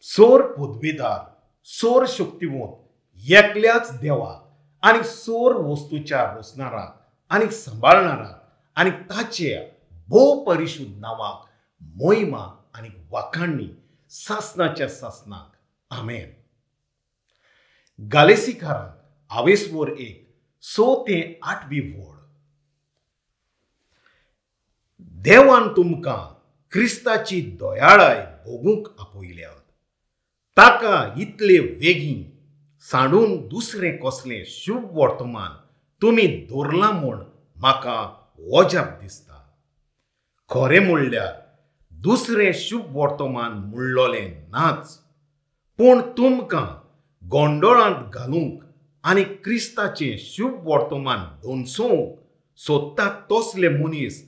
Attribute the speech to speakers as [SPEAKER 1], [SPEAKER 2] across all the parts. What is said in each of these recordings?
[SPEAKER 1] सोर पदवीदार, सोर शक्तिवंत एकल्याच देवाक आनी सोर वस्तूच्या रचणाराक आनी सांबाळणाराक आनी ताचे भोव परिशुद्ध नांवाक मोहिमा आनी वाखाणणी सासनाच्या सासनाक. आमेन. गालेसीकारांक आवेसवर 1 6 ते 8 वोड. देवान तुमकां क्रिस्ताची दयाळाय भोगूंक आपयल्या. ताका इतले वेगीं सांडून दुसरें कसलें शुभ वर्तमान तुमी दवरलां म्हूण म्हाका वजाप दिसता. खरें म्हणल्यार दुसरें शुभ वर्तमान म्हणलोलें नाच, पूण तुमकां गोंदळांत घालूंक आनी क्रिस्ताचें शुभ वर्तमान दोनसोवंक सोदता तसले मनीस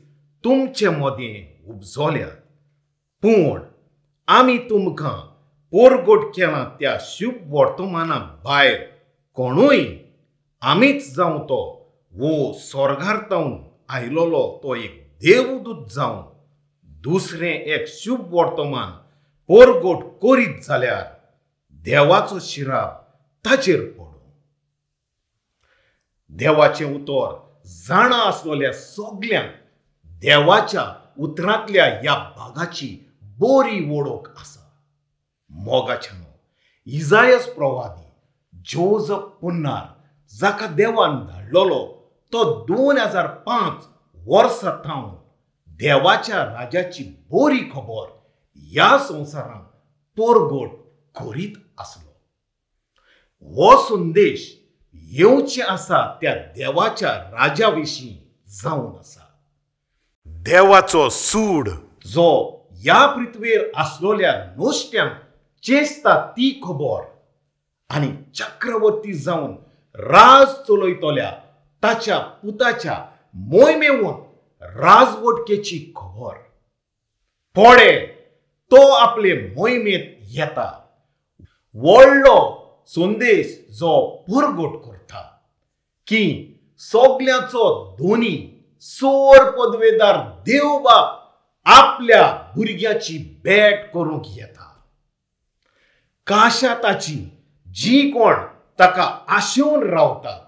[SPEAKER 1] तुमचे मदें उपजल्यात. पूण आमी तुमकां पोरगोट केलां त्या शुभ वर्तमाना भायर कोणूय आमीच जावं तो वो स्वर्गार तावन आयलोलो तो एक देवदूत जावन दुसरें एक शुभ वर्तमान पोरगोट करीत जाल्यार देवाचो शिराप ताचेर पडूं. देवाचें उतर जाणा आसलेल्या सगल्यांक देवाच्या उतरांतल्या ह्या भागाची बरी वळख आसा. मोगाच्यानो, इजायस प्रवादी जोजफ पुन्नार जाका देवान धाडलेलो तो 2005 वर्सां थावन देवाच्या राजाची बरी खबर ह्या संवसारांत पोरगोट करीत आसलो. हो संदेश येवचें आसा त्या देवाच्या राजा विशीं जावन आसा. देवाचो सूड जो ह्या पृथ्वेर आसलोल्या नुस्त्यांक चेसता ती खबर आनी चक्रवर्ती जावन राज चलयतल्या ताच्या पुताच्या मोहिमेवंत राजवटकेची खबर. पडे तो आपले मोहिमेंत येता. व्हडलो संदेश जो पुरगोट करता की सगल्यांचो दोनी सोर पदवेदार देवबाप आपल्या भुरग्याची भेट करूंक येता. काशा ताची जी कोण ताका आशेवन रावतात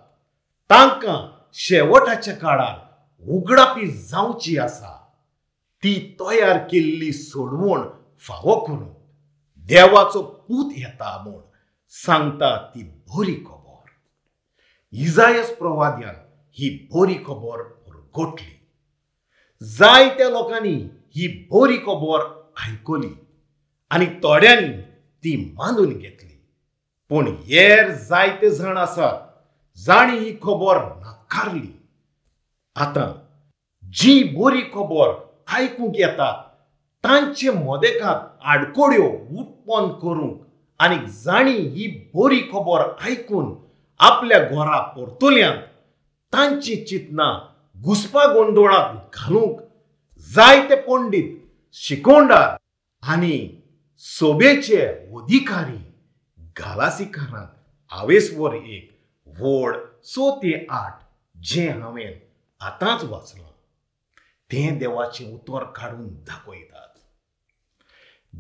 [SPEAKER 1] तांकां शेवटाच्या काळार उगडापी जावची आसा. ती तयार केल्ली सोडवण फावो करूंक देवाचो पूत येता म्हूण सांगता ती बरी खबर. इजायस प्रवाद्यान ही बरी खबर गोटली. जायत्या लोकांनी ही बरी खबर आयकली आनी थोड्यांनी ती मानून घेतली. पूण हेर जायते जाण आसात जांणी ही खबर नाकारली. आतां जी बरी खबर आयकूंक येता तांचे मदेकांत आडकोड्यो उत्पन्न करूंक आनी जांणी ही बरी खबर आयकून आपल्या घरा परतल्यांत तांची चिंतनां घुसपा गोंदळाक घालूंक जायते पंडीत, शिकोवणार आनी सोबेचे अधिकारी गालासीकारांक आवेसवर 1 वोड 6 ते 8 जें हांवें आतांच वाचलां तें देवाचें उतर काडून दाखयतात.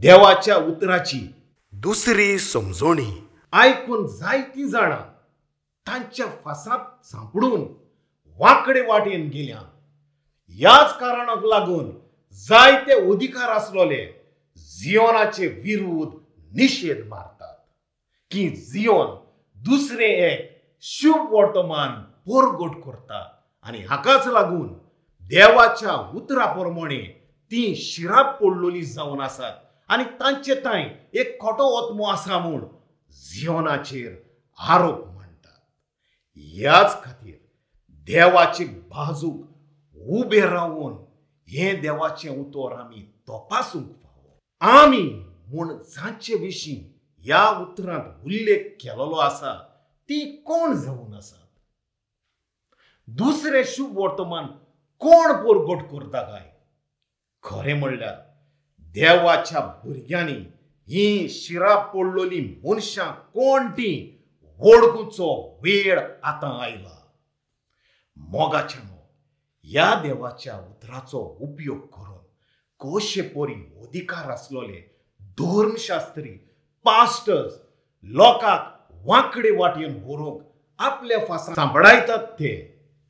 [SPEAKER 1] देवाच्या उतराची दुसरी समजणी आयकून जायतीं जाणां तांच्या फासांत सांपडून वांकडे वाटेन गेल्या. ह्याच कारणाक लागून जायते अधिकार आसलोले जियोनाचे विरुद्ध निशेध मारतात की जियोन दुसरें एक शुभ वर्तमान पोरगोट करता आनी हाकाच लागून देवाच्या उतरा प्रमाणे ती शिराप पडलोली जावन आसात आनी तांचे तांय एक खोटो आत्मो आसा म्हूण जियोनाचेर आरोप मांडटात. ह्याच खातीर देवाचे बाजूक उबे रावन हें देवाचें उतर आमी तपासूंक फावो. आमी म्हूण जांचे विशीं ह्या उतरांत उल्लेख केलेलो आसा ती कोण जावन आसात? दुसरें शुभ वर्तमान कोण पोरगोट करता काय? खरें म्हणल्यार देवाच्या भुरग्यांनी ही शिरा पडलोली मनशां कोण ती वळखुचो वेळ आतां आयला. मोगाच्यानो, ह्या देवाच्या उतराचो उपयोग करून कशे परी अधिकार आसलोले धर्मशास्त्री, पास्टर्स लोकांक वांकडे वाटयेन व्हरूंक आपल्या फासां सांपडायतात ते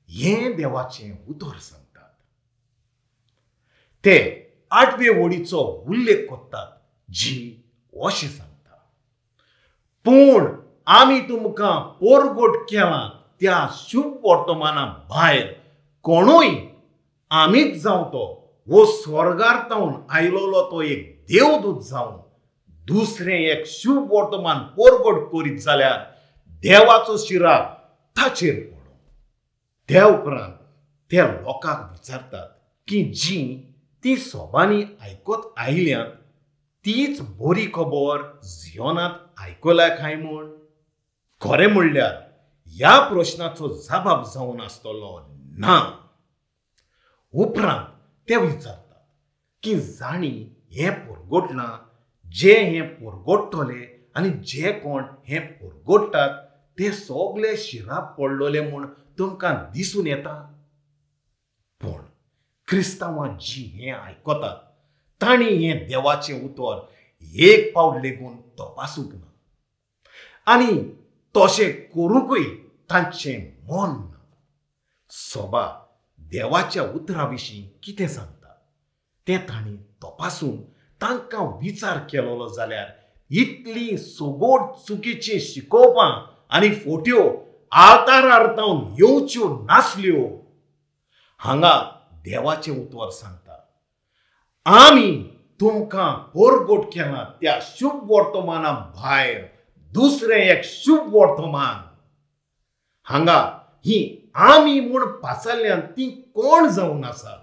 [SPEAKER 1] हें देवाचें उतर सांगतात. ते आठवे वडीचो उल्लेख करतात जी अशें सांगता, पूण आमी तुमकां पोरगोट केलां त्या शुभ वर्तमाना भायर कोणूय आमीच जावं तो वो स्वर्गार तावन आयलोलो तो एक देवदूत जावन दुसरें एक शुभ वर्तमान पोरगोट करीत जाल्यार देवाचो शिराप ताचेर पडूं. त्या उपरांत ते लोकांक विचारतात की जी ती सोबांनी आयकत आयल्यात तीच बरी खबर जियोनांत आयकल्या काय म्हूण. खरें म्हणल्यार ह्या प्रश्नाचो जबाब जावन आसतलो ना. उपरांत ते विचारतात की जांणी हें पोरगोटलां, जे हें पोरगोट्टले आनी जे कोण हें पोरगोट्टात ते सगळे शिराप पडलोले म्हूण तुमकां दिसून येता. पूण क्रिस्तांवां जी हें आयकतात तांणी हें देवाचें उतर एक पावट लेगून तपासूंक ना आनी तशें करूंकूय तांचें मन ना. सोबा देवाच्या उतरा विशीं कितें सांगता तें तांणी तपासून तांकां विचार केलोलो जाल्यार इतली सगोट चुकीची शिकोवपां आनी फोट्यो आल्तारार तावन येवच्यो नासल्यो. हांगा देवाचें उतर सांगता, आमी तुमकां पोरगोट केलां त्या शुभ वर्तमाना भायर दुसरें एक शुभ वर्तमान. हांगा ही आमी म्हूण पाचारल्यान ती कोण जावन आसा?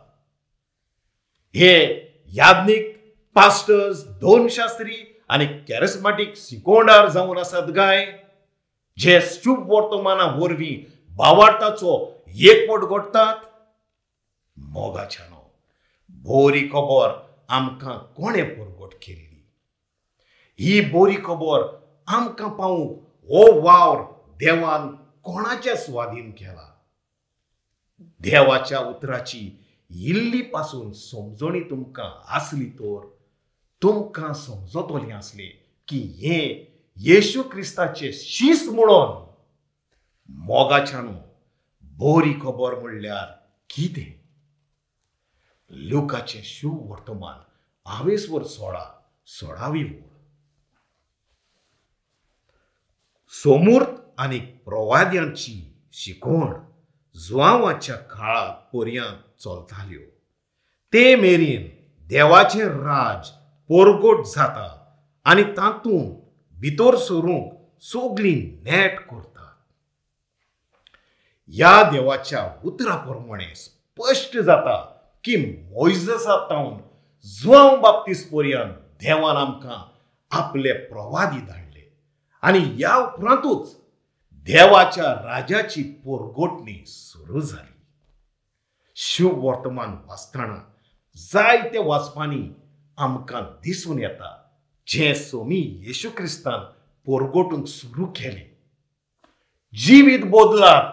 [SPEAKER 1] हे याज्ञीक, पास्टर्स, धर्मशास्त्री आनी कॅरिस्मॅटीक शिकोवणार जावन आसात काय, जे शुभ वर्तमाना वरवीं भावार्थाचो एकवट घडटात? मोगाच्यानो, बरी खबर आमकां कोणें परगट केल्ली? ही बरी खबर आमकां पावूंक हो वावर देवान कोणाच्या स्वाधीन केला? देवाच्या उतराची इल्ली पासून समजणी तुमकां आसली तर तुमकां समजतलें आसलें की हें येशू क्रिस्ताचें शीस म्हणून. मोगाच्यानो, बरी खबर म्हणल्यार कितें? लुकाचें शुभ वर्तमान आवेसवर 16 16वी ओळ. सोमूर्त आनी प्रवाद्यांची शिकवण जुवांवाच्या काळा पर्यंत चलताल्यो. ते मेरेन देवाचें राज पोरगोट जाता आनी तातूंत भितर सरूंक सगळीं नेट करतात. ह्या देवाच्या उतरा प्रमाणे स्पश्ट जाता की मोयजेसा तावन जुवांव बाप्तीस पर्यंत देवान आमकां आपले प्रवादी धाडले आनी ह्या उपरांतूच देवाच्या राजाची पोरगोटणी सुरू जाली. शुभ वर्तमान वाचतना जायते वाचपांनी आमकां दिसून येता जें सोमी येशू क्रिस्तान पोरगोटूंक सुरू केलें. जिवीत बदलात,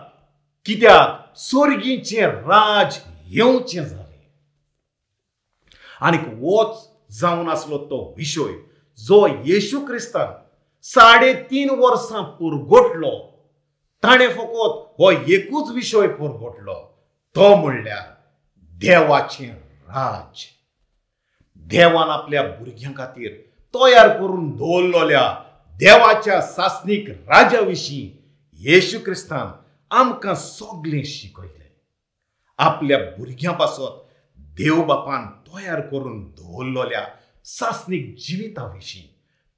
[SPEAKER 1] कित्याक सोर्गीचें राज येवचें जालें. आनीक वच जावन आसलो तो विशय जो येशू क्रिस्तान 3.5 वर्सां पुरगोटलो. ताणें फकत हो एकूच विशय पुरगोटलो, तो म्हणल्यार देवाचें राज. देवान आपल्या भुरग्यां खातीर तयार करून दवरलेल्या देवाच्या सासणीक राजा विशीं येशू क्रिस्तान आमकां सगळें शिकयलें. आपल्या भुरग्यां पासत देव बापान तयार करून दवरलेल्या सासणीक जिविता विशीं,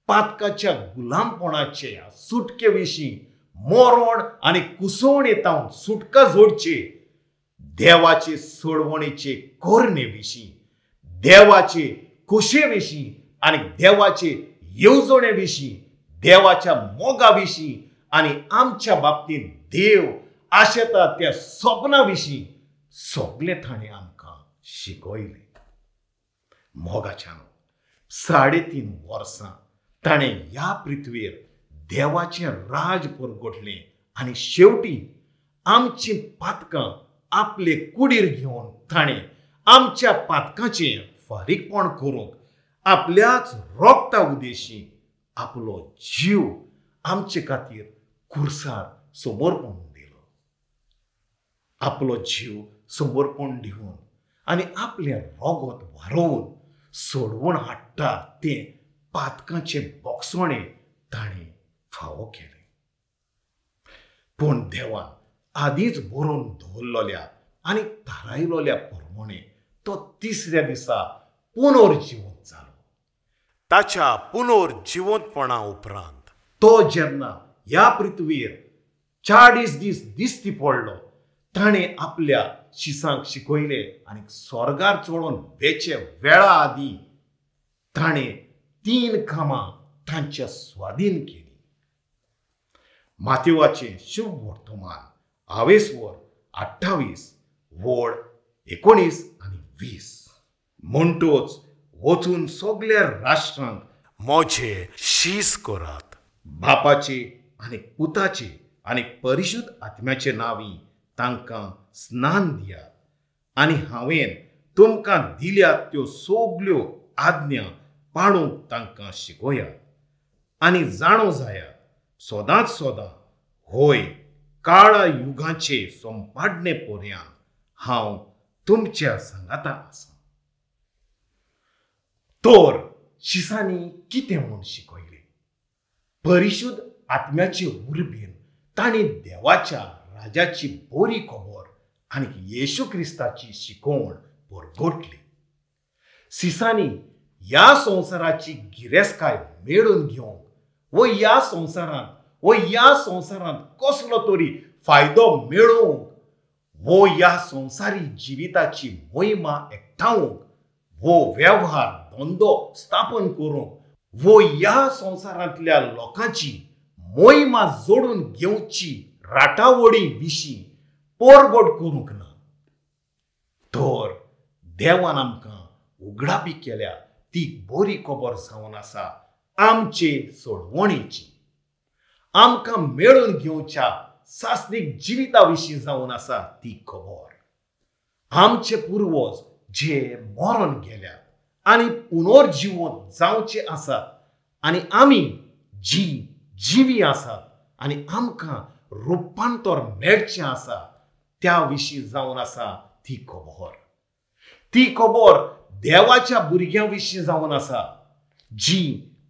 [SPEAKER 1] पातकाच्या गुलामपणाचे सुटके विशीं, मरण आनी कुसवणे तावन सुटका जोडचे, देवाचे सोडवणेचे करणे विशीं, देवाचे खोशे विशीं आनी देवाचे येवजणे विशीं, देवाच्या मोगा विशीं आनी आमच्या बाबतींत देव आशेता त्या सपना विशीं सगळें ताणें आमकां शिकयलें. मोगाच्यानो, 3.5 वर्सां ताणें ह्या पृथ्वीर देवाचें राज परगटलें आनी शेवटी आमचीं पातकां आपले कुडीर घेवन ताणें आमच्या पातकांचें फारीकपण करूंक आपल्याच रोगता उदेशी आपलो जीव आमचे खातीर कुर्सार समर्पण दिलो. आपलो जीव समर्पण दिवन आनी आपलें रगत वारोवन सोडवण हाडटा तें पातकांचें बोगसणें ताणें फावो केलें. पूण देवान आदींच बरोवन दवरलेल्या आनी थारायलोल्या प्रमाणे तो तिसऱ्या दिसा पुनर्जिवंत जालो. ताच्या पुनर्जिवंतपणा उपरांत तो जेन्ना ह्या पृथ्वीर 40 दीस दिसती पडलो, ताणें आपल्या शिसांक शिकयलें आनी स्वर्गार चडोवन वेचे वेळा आदीं ताणें 3 कामां तांच्या स्वाधीन केली. मातेवाचें शुभ वर्तमान आवेसवर 28 वड 19 आनी 20. म्हणटोच वचून सगल्या राष्ट्रांक म्हजे शीस करात, बापाचे आनी पुताचे आनी परिशुद्ध आत्म्याचे नांवी तांकां स्नान दियात आनी हांवें तुमकां दिल्यात त्यो सगल्यो आज्ञा पाळूंक तांकां शिकोयात आनी जाणो जायात सदांच सदां, होय काळा युगाचे संपाडणे पर्यंत हांव तुमच्या सांगाता आसा. तर शिसांनी कितें म्हूण शिकयलें? परिशुद्ध आत्म्याचे उर्बेन तांणी देवाच्या राजाची बरी खबर आनी येशू क्रिस्ताची शिकवण परगटली. सिसांनी ह्या संवसाराची गिरेस्तकाय मेळून घेवंक वो ह्या संवसारांत कसलो तरी फायदो मेळोवंक वो ह्या संवसारी जिविताची मोहिमा एकठावंक वो वेव्हार धंदो स्थापन करूंक वो ह्या संवसारांतल्या लोकांची मोहिमा जोडून घेवची राटावळी विशीं पोरगोट करूंक ना. तर देवान आमकां उगडापी केल्या ती बरी खबर जावन आसा आमचे सोडवणेची, आमकां मेळून घेवच्या सासणीक जिविता विशीं जावन आसा ती खबर. आमचे पुर्वज जे मरण गेल्यात आनी पुनर्जिवंत जावचे आसात आनी आमी जी जिवी आसात आनी आमकां रुपांतर मेळचें आसा त्या विशीं जावन आसा ती खबर. ती खबर देवाच्या भुरग्यां विशीं जावन आसा जी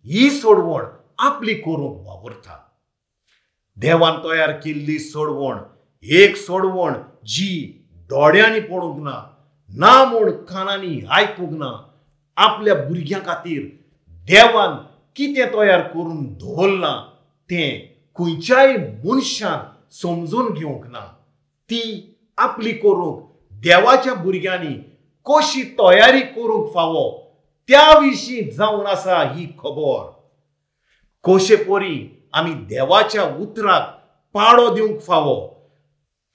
[SPEAKER 1] ही सोडवण आपली करूंक वावुरता. देवान तयार केल्ली सोडवण एक सोडवण जी दोळ्यांनी पळोवंक ना, ना म्हूण कानांनी आयकूंक ना, आपल्या भुरग्यां खातीर देवान कितें तयार करून दवरलां तें खंयच्याय मनशान समजून घेवंक ना. ती आपली करूंक देवाच्या भुरग्यांनी कशी तयारी करूंक फावो त्या विशीं जावन आसा ही खबर. कशे परी आमी देवाच्या उतराक पाळो दिवंक फावो,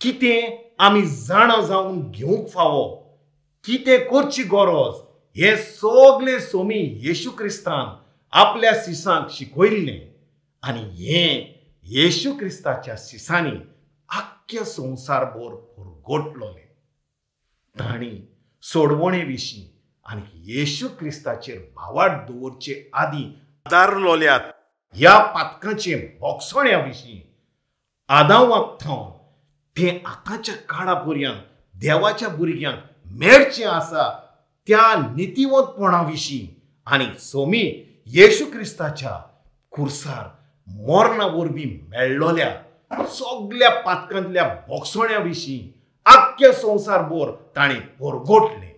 [SPEAKER 1] कितें आमी जाणा जावन घेवंक फावो, कितें करची गरज, हें सगळें सोमी येशू क्रिस्तान आपल्या शिसांक शिकयल्लें आनी हें येशू क्रिस्ताच्या शिसांनी आख्ख्या संवसारभर पुरगोटलोलें. तांणी सोडवणे विशीं आनी येशू क्रिस्ताचेर भावार्थ दवरचे आदीं आदारलोल्यात ह्या पातकांचे बोगसण्या विशीं आदावाक थावन तें आतांच्या काळा पर्यंत देवाच्या भुरग्यांक मेळचें आसा त्या नितीवंतपणा विशीं आनी सोमी येशू क्रिस्ताच्या कुर्सार मरणा वरवीं मेळ्ळोल्या सगल्या पातकांतल्या बोगसण्या विशीं आख्ख्या संवसारभर ताणें परगटलें.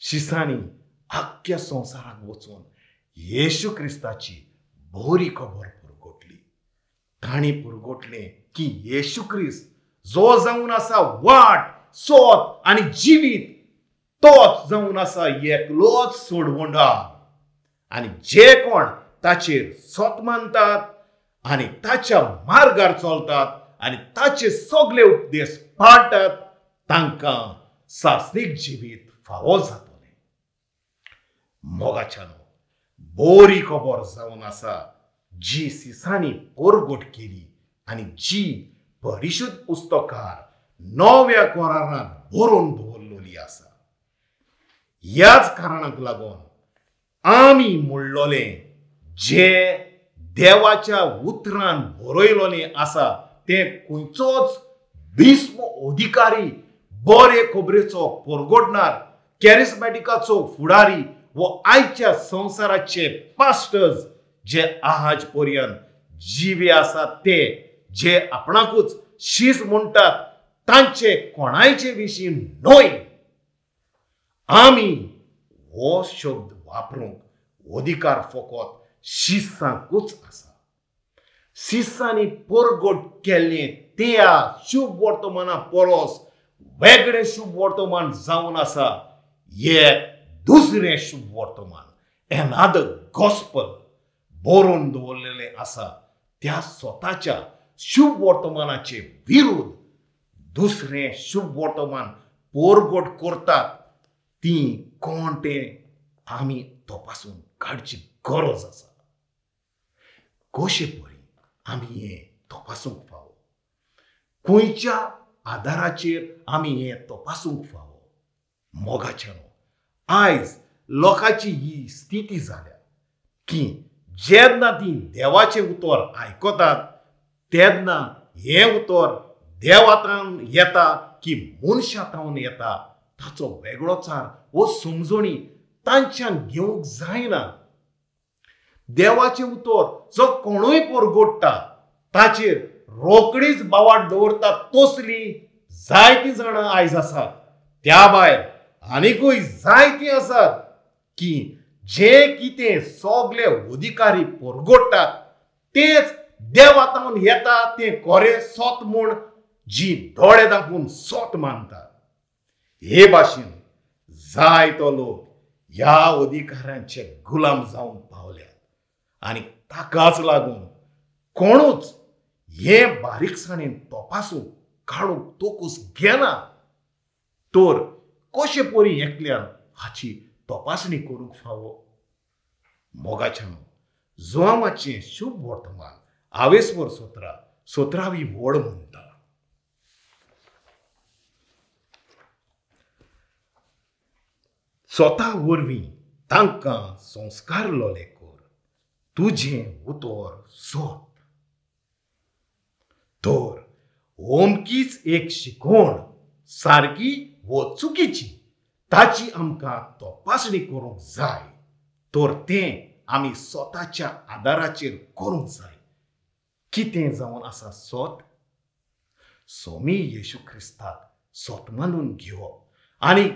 [SPEAKER 1] शिसांनी आख्ख्या संवसाराक वचून येशू क्रिस्ताची बरी खबर पुरगोटली. तांणी पुरगोटलें की येशू क्रिस्त जो जावन आसा वाट, सोत आनी जिवीत, तोच जावन आसा एकलोच सोडवणदार आनी जे कोण ताचेर सोत मानतात आनी ताच्या मार्गार चलतात आनी ताचे सगळे उपदेश पाळटात तांकां सासणीक जिवीत फावो जातलें. मोगाच्यानो, बरी खबर जावन आसा जी सिसांनी परगट केली आनी जी परिशुद्ध पुस्तकार नव्या करारांत बरोवन दवरलेली आसा. ह्याच कारणाक लागून आमी म्हणलोलें जे देवाच्या उतरान बरयलोलें आसा तें खंयचोच भीस्म अधिकारी, बरे खबरेचो परगटणार, कॅरिस्मॅटिकाचो फुडारी वो आयच्या संवसाराचे पास्टर्स जे आज पर्यंत जिवे आसात ते जे आपणाकूच शीस म्हणटात तांचे कोणायचे विशीं न्हय. आमी हो शब्द वापरूंक अधिकार फकत शिसांकूच आसा. शिसांनी परगट केल्लें त्या शुभ वर्तमाना परस वेगळें शुभ वर्तमान जावन आसा एक दुसरें शुभ वर्तमान, एनादर गॉस्पल बरोवन दवरलेलें आसा. त्या स्वताच्या शुभ वर्तमानाचे विरुद्ध दुसरें शुभ वर्तमान परगट करतात ती कोण तें आमी तपासून काडची गरज आसा. कशे परी आमी हें तपासूंक फावो, खंयच्या आदाराचेर आमी हें तपासूंक फावो? मोगाच्यानो, आयज लोकांची ही स्थिती जाल्या की जेन्ना ती देवाचें उतर आयकतात तेन्ना हें उतर देवातान येता की मनशा तावन येता ताचो वेगळोचार वो समजणी तांच्यान घेवंक जायना. देवाचें उतर जो कोणूय परगोडटा ताचेर रोकडीच बावाट दवरता तसली जायतीं जाणां आयज आसात. त्या भायर आनिकूय जायतीं आसात की जे कितें सगळे अधिकारी परगोडटात तेच देवातावन येता तें खरें सत म्हूण जी दोळे दाखोवन सत मानतात. हे भाशेन जायतो लोक ह्या अधिकाऱ्यांचे गुलाम जावंक पावल्यात आनी ताकाच लागून कोणूच हे बारीकसाणेन तपासूंक काडूंक तोकूस घेना. तर कशे परी एकल्यान हाची तपासणी करूंक फावो? मोगाच्यानो, जुआंवाचें शुभ वर्तमान आवेस्वर 17 17वी वड म्हणटा, स्वता वरवीं तांकां संस्कारलोले कर, तुजें उतर सोत. तर ओमकीच एक शिकवण सारकी वो चुकीची ताची आमकां तपासणी करूंक जाय. तर तें आमी स्वताच्या आदाराचेर करूंक जाय. कितें जावन आसा सत? स्वामी येशू क्रिस्ताक सत मानून घेवप आनी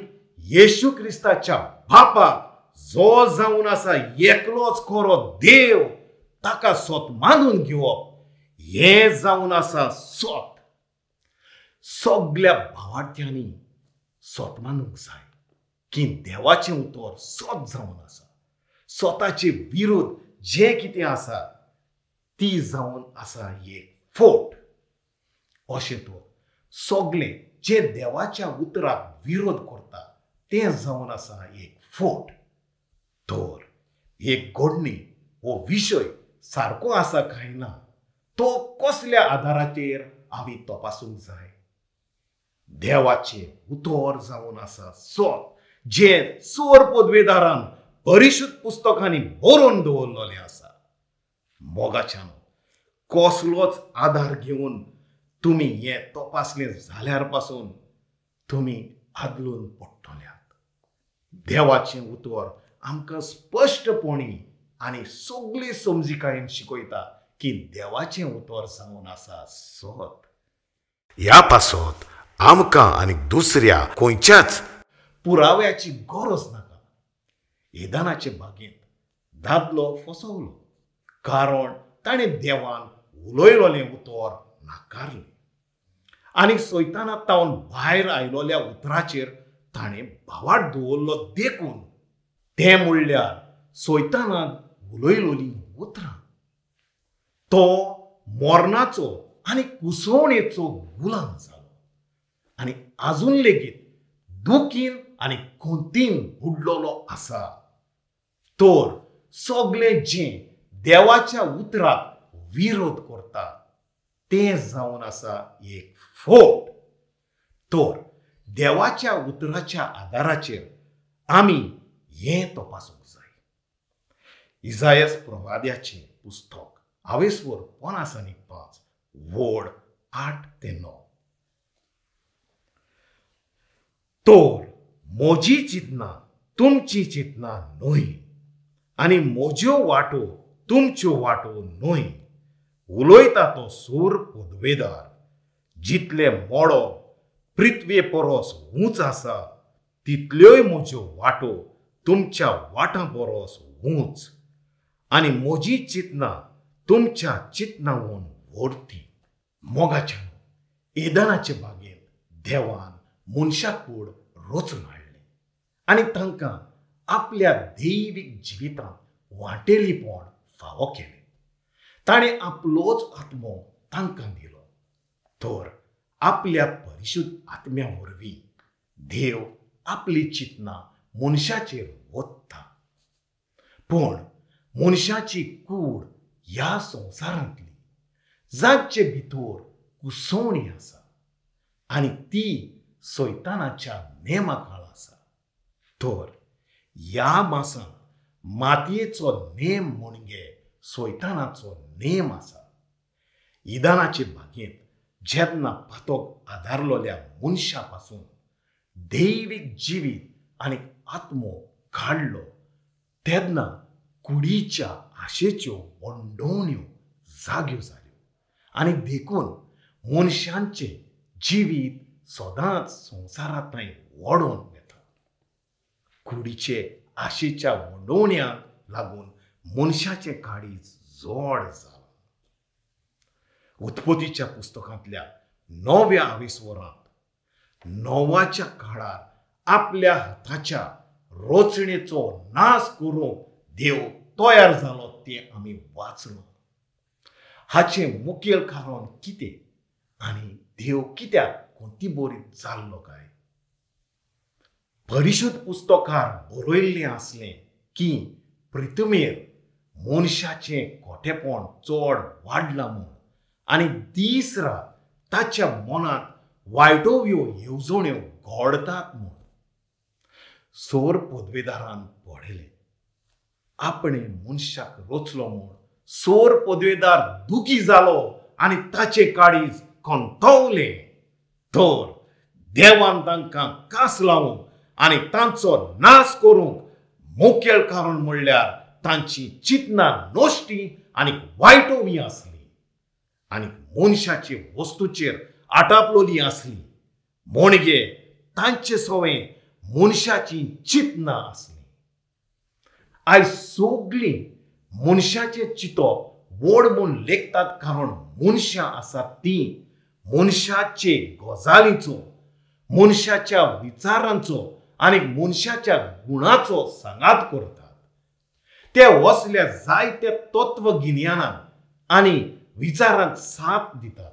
[SPEAKER 1] येशू क्रिस्ताच्या बापाक जो जावन आसा एकलोच खरो देव ताका सत मानून घेवप हें जावन आसा सत. सगल्या भावार्थ्यांनी सत मानूंक जाय की देवाचें उतर सत जावन आसा. स्वताचे विरोध जें कितें आसा ती जावन आसा एक फोट. अशें तर सगळें जें देवाच्या उतराक विरोध करता तें जावन आसा एक फोट. तर एक घडणी हो विशय सारको आसा काय ना तो कसल्या आदाराचेर आमी तपासूंक जाय? देवाचें उतर जावन आसा सत जें चोर पदवेदारान परिशुद्ध पुस्तकांनी बरोवन दवरलेलें आसा. मोगाच्यानो, कसलोच आदार घेवन तुमी हें तपासलें जाल्यार पासून तुमी आदलून पडटल्यात. देवाचें उतर आमकां स्पश्टपणी आनी सगळी समजिकायेन शिकयता की देवाचें उतर जावन आसा सत.
[SPEAKER 2] ह्या पासत आमकां आनी दुसऱ्या खंयच्याच
[SPEAKER 1] पुराव्याची गरज नाका. एदानाचे बागेंत दादलो फसवलो कारण ताणें देवान उलयलोलें उतर नाकारलें आनी सैताना तावन भायर आयलोल्या उतराचेर ताणें भावाट दवरलो. देखून तें म्हणल्यार सैतानान उलयलोलीं उतरां. तो मरणाचो आनी कुसवणेचो गुलाम जालो आनी आजून लेगीत दुखीन आनी कोंतीन बुडलोलो आसा. तर सगळें जें देवाच्या उतराक विरोध करता तें जावन आसा एक फोट. तर देवाच्या उतराच्या आदाराचेर आमी हें तपासूंक जाय. इजायस प्रवाद्याचें पुस्तक आवेस्वर 55 वोड 8 ते 9. तर म्हजी चिंतना तुमची चिंतना न्हय आनी म्हज्यो वाटो तुमच्यो वाटो न्हय, उलयता तो सूर पदवेदार. जितले मोडो पृथ्वे परस ऊंच आसा तितल्योय म्हज्यो वाटो तुमच्या वाटां परस ऊंच आनी म्हजी चिंतना तुमच्या चिंतनावून व्हडती. मोगाच्यान एदनाचे बागेंत देवान मनशा कूड रचून हाडलें आनी तांकां आपल्या दैवीक जिवितांत वांटेलीपण फावो केलें. ताणें आपलोच आत्मो तांकां दिलो. तर आपल्या परिशुद्ध आत्म्या वरवीं देव आपली चिंतना मनशाचेर वता. पूण मनशाची कूड ह्या संवसारांतली जांचे भितर कुसवणी आसा आनी ती सैतानाच्या नेमा काळ आसा. तर ह्या मासांत मातयेचो नेम म्हणजे सैतानाचो नेम आसा. इदानाचे बागेंत जेन्ना पातक आदारलोल्या मनशा पासून दैवीक जिवीत आनी आत्मो काडलो तेन्ना कुडीच्या आशेच्यो वंडोवण्यो जाग्यो जाल्यो आनी देखून मनशांचें जिवीत सदांच संवसारांत ओडून वता. कुडीचे आशेच्या वंडोवण्याक लागून मनशाचें काळीज जड जालां. उत्पत्तीच्या पुस्तकांतल्या 9व्या आवेस्वरांत नोवाच्या काळार आपल्या हाताच्या रचणेचो नाश करूंक देव तयार जालो तें आमी वाचलो. हाचें मुखेल कारण कितें आनी देव कित्याक कोणती बोरीत जाल्लो काय? परिशुद्ध पुस्तकार बरयल्लें आसलें की पृथ्वीर मनशाचें खोटेपण चड वाडलां म्हूण आनी दीस रात ताच्या मनांत वायटोव्यो येवजण्यो घडतात म्हूण. सोर पदवेदारान पळयलें आपणें मनशाक रचलो म्हूण सोर पदवेदार दुखी जालो आनी ताचें काळीज खंतवलें. तर देवान तांकां कास लावंक आनी तांचो नाश करूंक मुखेल कारण म्हणल्यार तांची चिंतना नश्टी आनी वायटोवी आसली आनी मनशाचे वस्तूचेर आटापलोली आसली. म्हणजे तांचे सवें मनशाची चिंतना आसली. आयज सगळीं मनशाचें चिंतप व्हड म्हूण लेखतात कारण मनशां आसात तीं मनशाचे गजालीचो, मनशाच्या विचारांचो आनी मनशाच्या गुणाचो सांगात करतात. ते वसल्या जायत्या तत्वगिन्यानाक आनी विचारांक साथ दितात.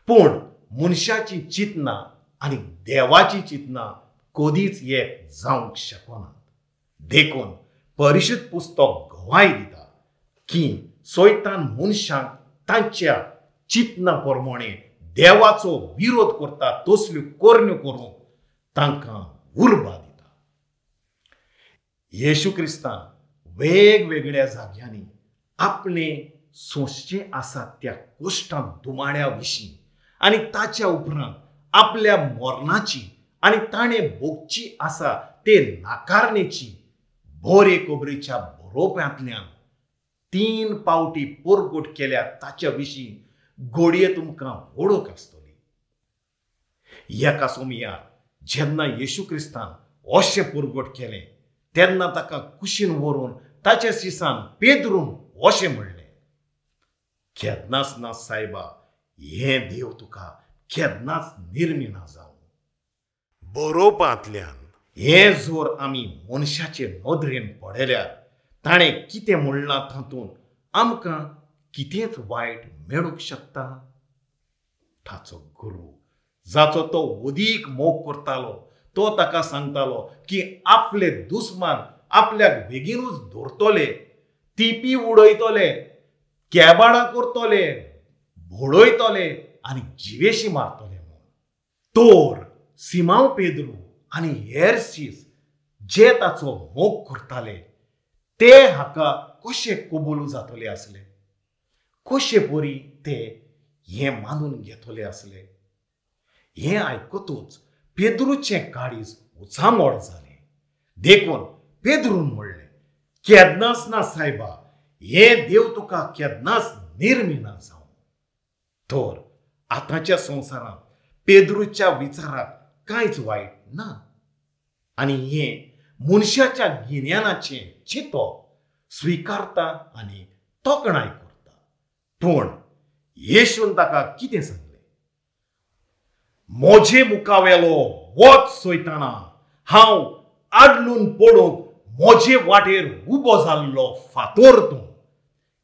[SPEAKER 1] पूण मनशाची चिंतना आनी देवाची चिंतना कदीच एक जावंक शकना. देखून परिशुद्ध पुस्तक गवाय दिता की सैतान मनशांक तांच्या चिंतना प्रमाणे देवाचो विरोध करता तसल्यो करण्यो करूंक तांकां उर्बा दिता. येशू क्रिस्तान वेगवेगळ्या जाग्यांनी आपणे सोंसचें आसा त्या कश्टां दुमाड्या विशीं आनी ताच्या उपरांत आपल्या मरणाची आनी ताणें भोगची आसा ते नाकारणेची बरे खबरेच्या बरोवप्यांतल्यान 3 पावटी परगट केल्या ताच्या विशीं घडये तुमकां वळख आसतली. एका सोमयार जेन्ना येशू क्रिस्तान अशें परगट केलें तेन्ना ताका कुशीन व्हरून ताच्या सिसान पेदरून अशें म्हणलें, केन्नाच ना सायबा, हें देव तुका केन्नाच निर्मिना जावं. बरोवपांतल्यान हें जर आमी मनशाचे नदरेन पळयल्यार ताणें कितें म्हणलां तातूंत आमकां कितेंच वायट मेळूंक शकता? ताचो गुरू जाचो तो अदीक मोग करतालो तो ताका सांगतालो की आपले दुस्मान आपल्याक बेगीनूच धरतले, तिपी उडयतले, केबाडां करतले, भोडयतले आनी जिवेशी मारतले म्हूण. तर सिमांव पेद्रू आनी हेर शीस जे ताचो मोग करताले ते हाका कशें कबूल जातले आसले, कशे परी ते हें मानून घेतले आसले। हें आयकतूच पेद्रूचें काळीज उचांबळ जालें। देखून पेद्रून म्हणलें, केन्नाच ना सायबा, हें देव तुका केन्नाच निर्मिना जावं। तर आतांच्या संवसारांत पेद्रूच्या विचाराक कांयच वायट ना आनी हें मनशाच्या गिन्यानाचें चिंतप स्विकारता आनी तोखणाय करता। पूण येशून ताका कितें सांगलें? म्हजे मुखावेलो वच सोयताना, हांव आडलून पडूंक म्हजे वाटेर उबो जाल्लो फातोर तूं।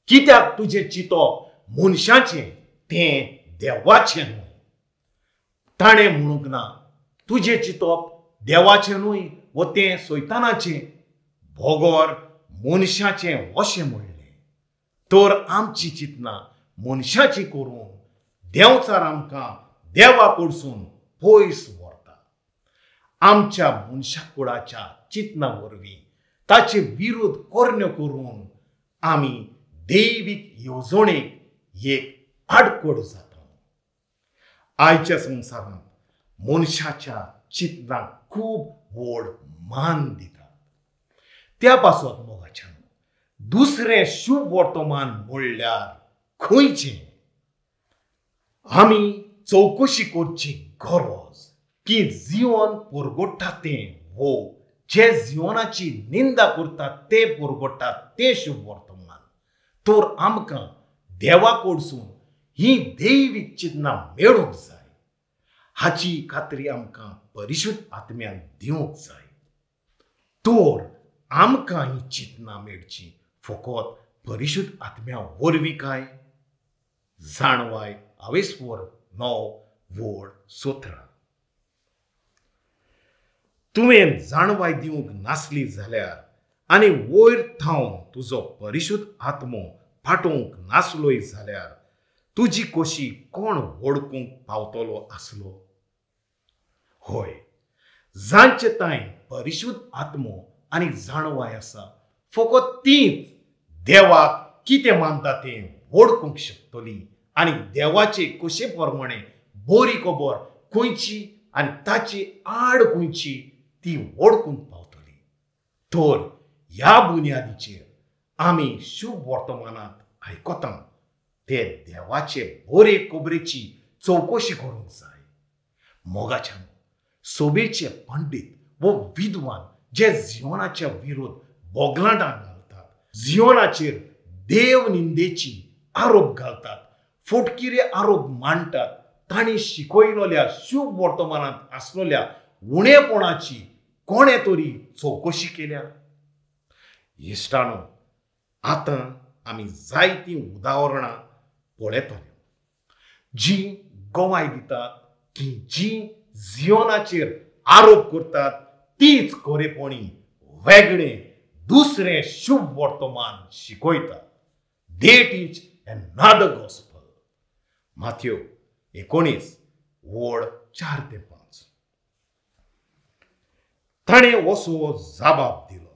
[SPEAKER 1] कित्याक तुजें चिंतप मनशाचें, तें देवाचें न्हय। ताणें म्हणूंक ना तुजें चिंतप देवाचें न्हय वो तें सैतानाचें, बगर मनशाचें अशें म्हणलें। तर आमची चिंतनां मनशाची करून देंवचार आमकां देवा कडसून पयस व्हरता। आमच्या मनशा कुळाच्या चिंतना वरवीं ताचे विरोध करण्यो करून आमी दैवीक येवजणेक एक आडखळ जाता। आयच्या संवसारांत मनशाच्या चिंतनाक खूब व्हड मान दितात। त्या पासत मोगाच्यान दुसरें शुभ वर्तमान म्हणल्यार खंयचें? आमी चवकशी करची गरज की जिवन परगट्टा तें वो जे जिवनाची निंदा करतात ते परगट्टा तें शुभ वर्तमान। तर आमकां देवा कडसून ही दैवीक चिंतनां मेळूंक जाय। हाची खात्री आमकां परिशुद्ध आत्म्यान दिवंक जाय। तर आमकां ही चिंतनां मेळची फकत परिशुद्ध आत्म्या वरवीं काय? जाणवाय आवेस्वर 9:17। तुवें जाणवाय दिवंक नासली जाल्यार आनी वयर थावन तुजो परिशुद्ध आत्मो पाठोवंक नासलोय जाल्यार तुजी कशी कोण वळखूंक पावतलो आसलो? हय, जांचे तांय परिशुद्ध आत्मो आनी जाणवाय आसा फकत तींच देवाक कितें मानता तें वळखूंक शकतली आनी देवाचे कशे प्रमाणे बरी खबर खंयची आनी ताची आड खंयची ती वळखूंक पावतली। तर ह्या बुन्यादीचेर आमी शुभ वर्तमानांत आयकता ते देवाचे बरे खबरेची चवकशी करूंक जाय। मोगाच्यान सोबेचे पंडीत वो विद्वान जे जिवनाच्या विरोध बोगलाटां घालतात, जिवनाचेर देव निंदेची आरोप घालतात, फोटकिरे आरोप मांडटात, तांणी शिकयलेल्या शुभ वर्तमानांत आसलेल्या उणेपणाची कोणें तरी चवकशी केल्या? इश्टानो, आतां आमी जायतीं उदाहरणां पळयतले जी गवाय दितात की जी जिवनाचेर आरोप करतात तीच खरेपणी वेगळें दुसरें शुभ वर्तमान शिकयता। They teach another gospel. Matthew 19:4-5। ताणें असो जबाब दिलो,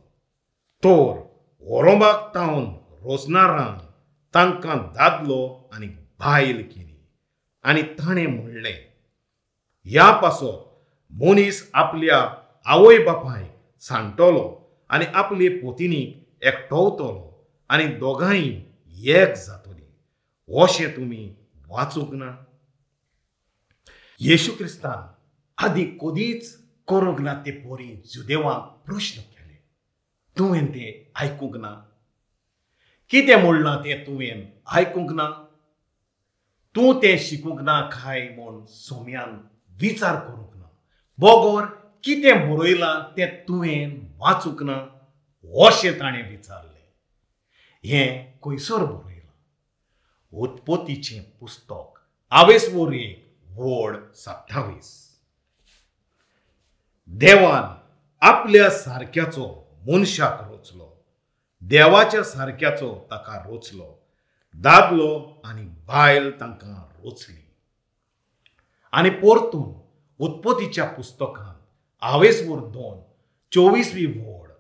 [SPEAKER 1] तर ओरोबाक तावन रोजनारान तांकां दादलो आनी बायल केली आनी ताणें म्हणलें, ह्या पासत मनीस आपल्या आवय बापायक सांडटलो आनी आपले पोतिनीक एकटवतलो आनी दोगांय एक जातली। अशें तुमी वाचूंक ना? येशू क्रिस्तान आदी कदीच करूंक ना ते पोरी जुदेवांक प्रश्न केले, तुवें तें आयकूंक ना? कितें म्हणलां तें तुवें आयकूंक ना? तूं तें शिकूंक ना काय म्हूण सोम्यान विचार करूंक ना? बगर कितें बरयलां तें तुवें वाचूंक ना? अशें ताणें विचारलें। हें खंयसर बरयलां? उत्पत्तीचें पुस्तक आवेस्वर 1:27। देवान आपल्या सारक्याचो मनशाक रोचलो, देवाच्या सारक्याचो ताका रोचलो, दादलो आनी बायल तांकां रोचली। आनी परतून उत्पत्तीच्या पुस्तकांत आवेस्वर 2:24।